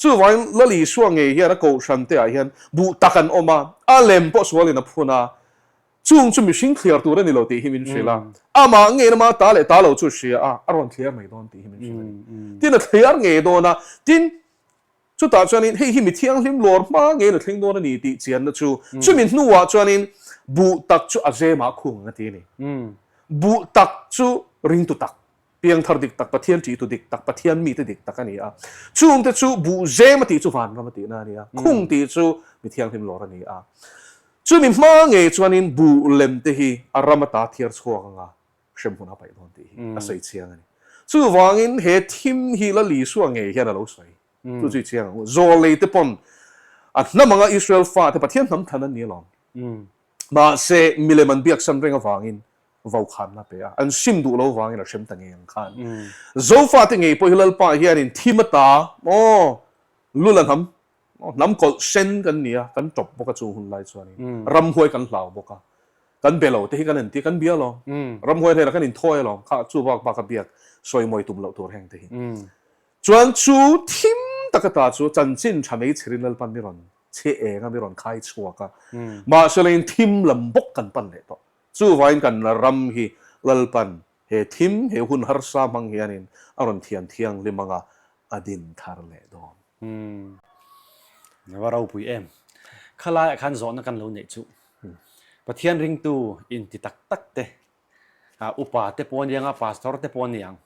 Chuvangin Lal Isua ngei hian a kohhran te ah hian buh tak an awm a, a lem pawh sualin a phun a, Chung chu mihring thliar tur a ni lo tih hi min hrilh a, amah ngei lama ta leh ta lo chu hria a, a rawn thliar mai dawn tih hi min hrilh a ni. Tin, a thliar ngei dawn a, tin, chutah chuanin hei hi mi thianghlim lawr hma ngeiin a thleng dawn a ni tih chianna chu, chumi hnuah chuanin buh tak chu a zemah khung ang a ti a ni. Buh tak chu ringtu tak, piangthar dik tak, Pathian ṭihtu dik tak, Pathian mite dik tak a ni a. Chungte chu buh zem a tih chu vanram a tihna a ni a, khung tih chu mi thianghlim lawr a ni a. Chumi hma ngei chuanin buh lem te hi a ram ata thiar chhuak anga hremhmun a paih dawn tih hi a sawi chiang a ni. Chuvangin he thim hi Lal Isua ngei hian a lo sawi. Chu chu i chiang ang u. Zawlei te pawn a hnam anga Israel fate Pathian hnam thlan an ni alawm. Mahse milem an biaksan reng avangin vokhanna pe a, an sim duh lo vangin a hrem ta ngei ang khan. Zofate ngei pawh hi Lalpa hianin thim ata aw lul a hnam Hnam kawlh sen kan ni a, kan tawp bawk a chung hun lai chuanin ramhuai kan hlau bawk a, kan be lo te hi kan entir, kan bia alawm, ramhuai hnenah kan inthawi alawm, kha chu bak bak a biak sawi mawi tum loh tur heng te hi. Chuan chu thim tak ata chu chanchin tha mei chhirin Lalpan mi rawn chhe eng a, mi rawn khai chhuak a, mahse leiin thim lam bawk kan pan leh tawh. Chuvangin kan ram hi Lalpan he thim, he hun harsa hmang hianin a rawn thian thianghlim anga a din thar leh dawn. Umm. Va ropui em. Khalaiah khan zawhna kan lo neih chu. Pathian ringtu inti tak tak te, upa te pawh aniang a, pastor te pawh aniang.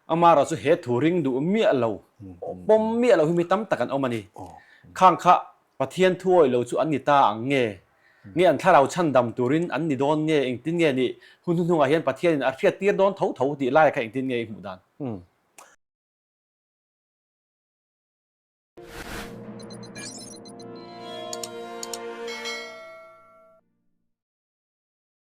Amaherawh chu he thu ring duh miah lo, pawm miah lo hi mi tam tak an awm a ni. Khang kha Pathian thu awih lo chu an ni ta ang nge? Nge an thlarau chhandam turin an ni dawn nge? Engtin nge nih? Hun hnuhnungah hian Pathianin a hriattir dawn tho tho tih laiah kha engtin nge i hmuh dan?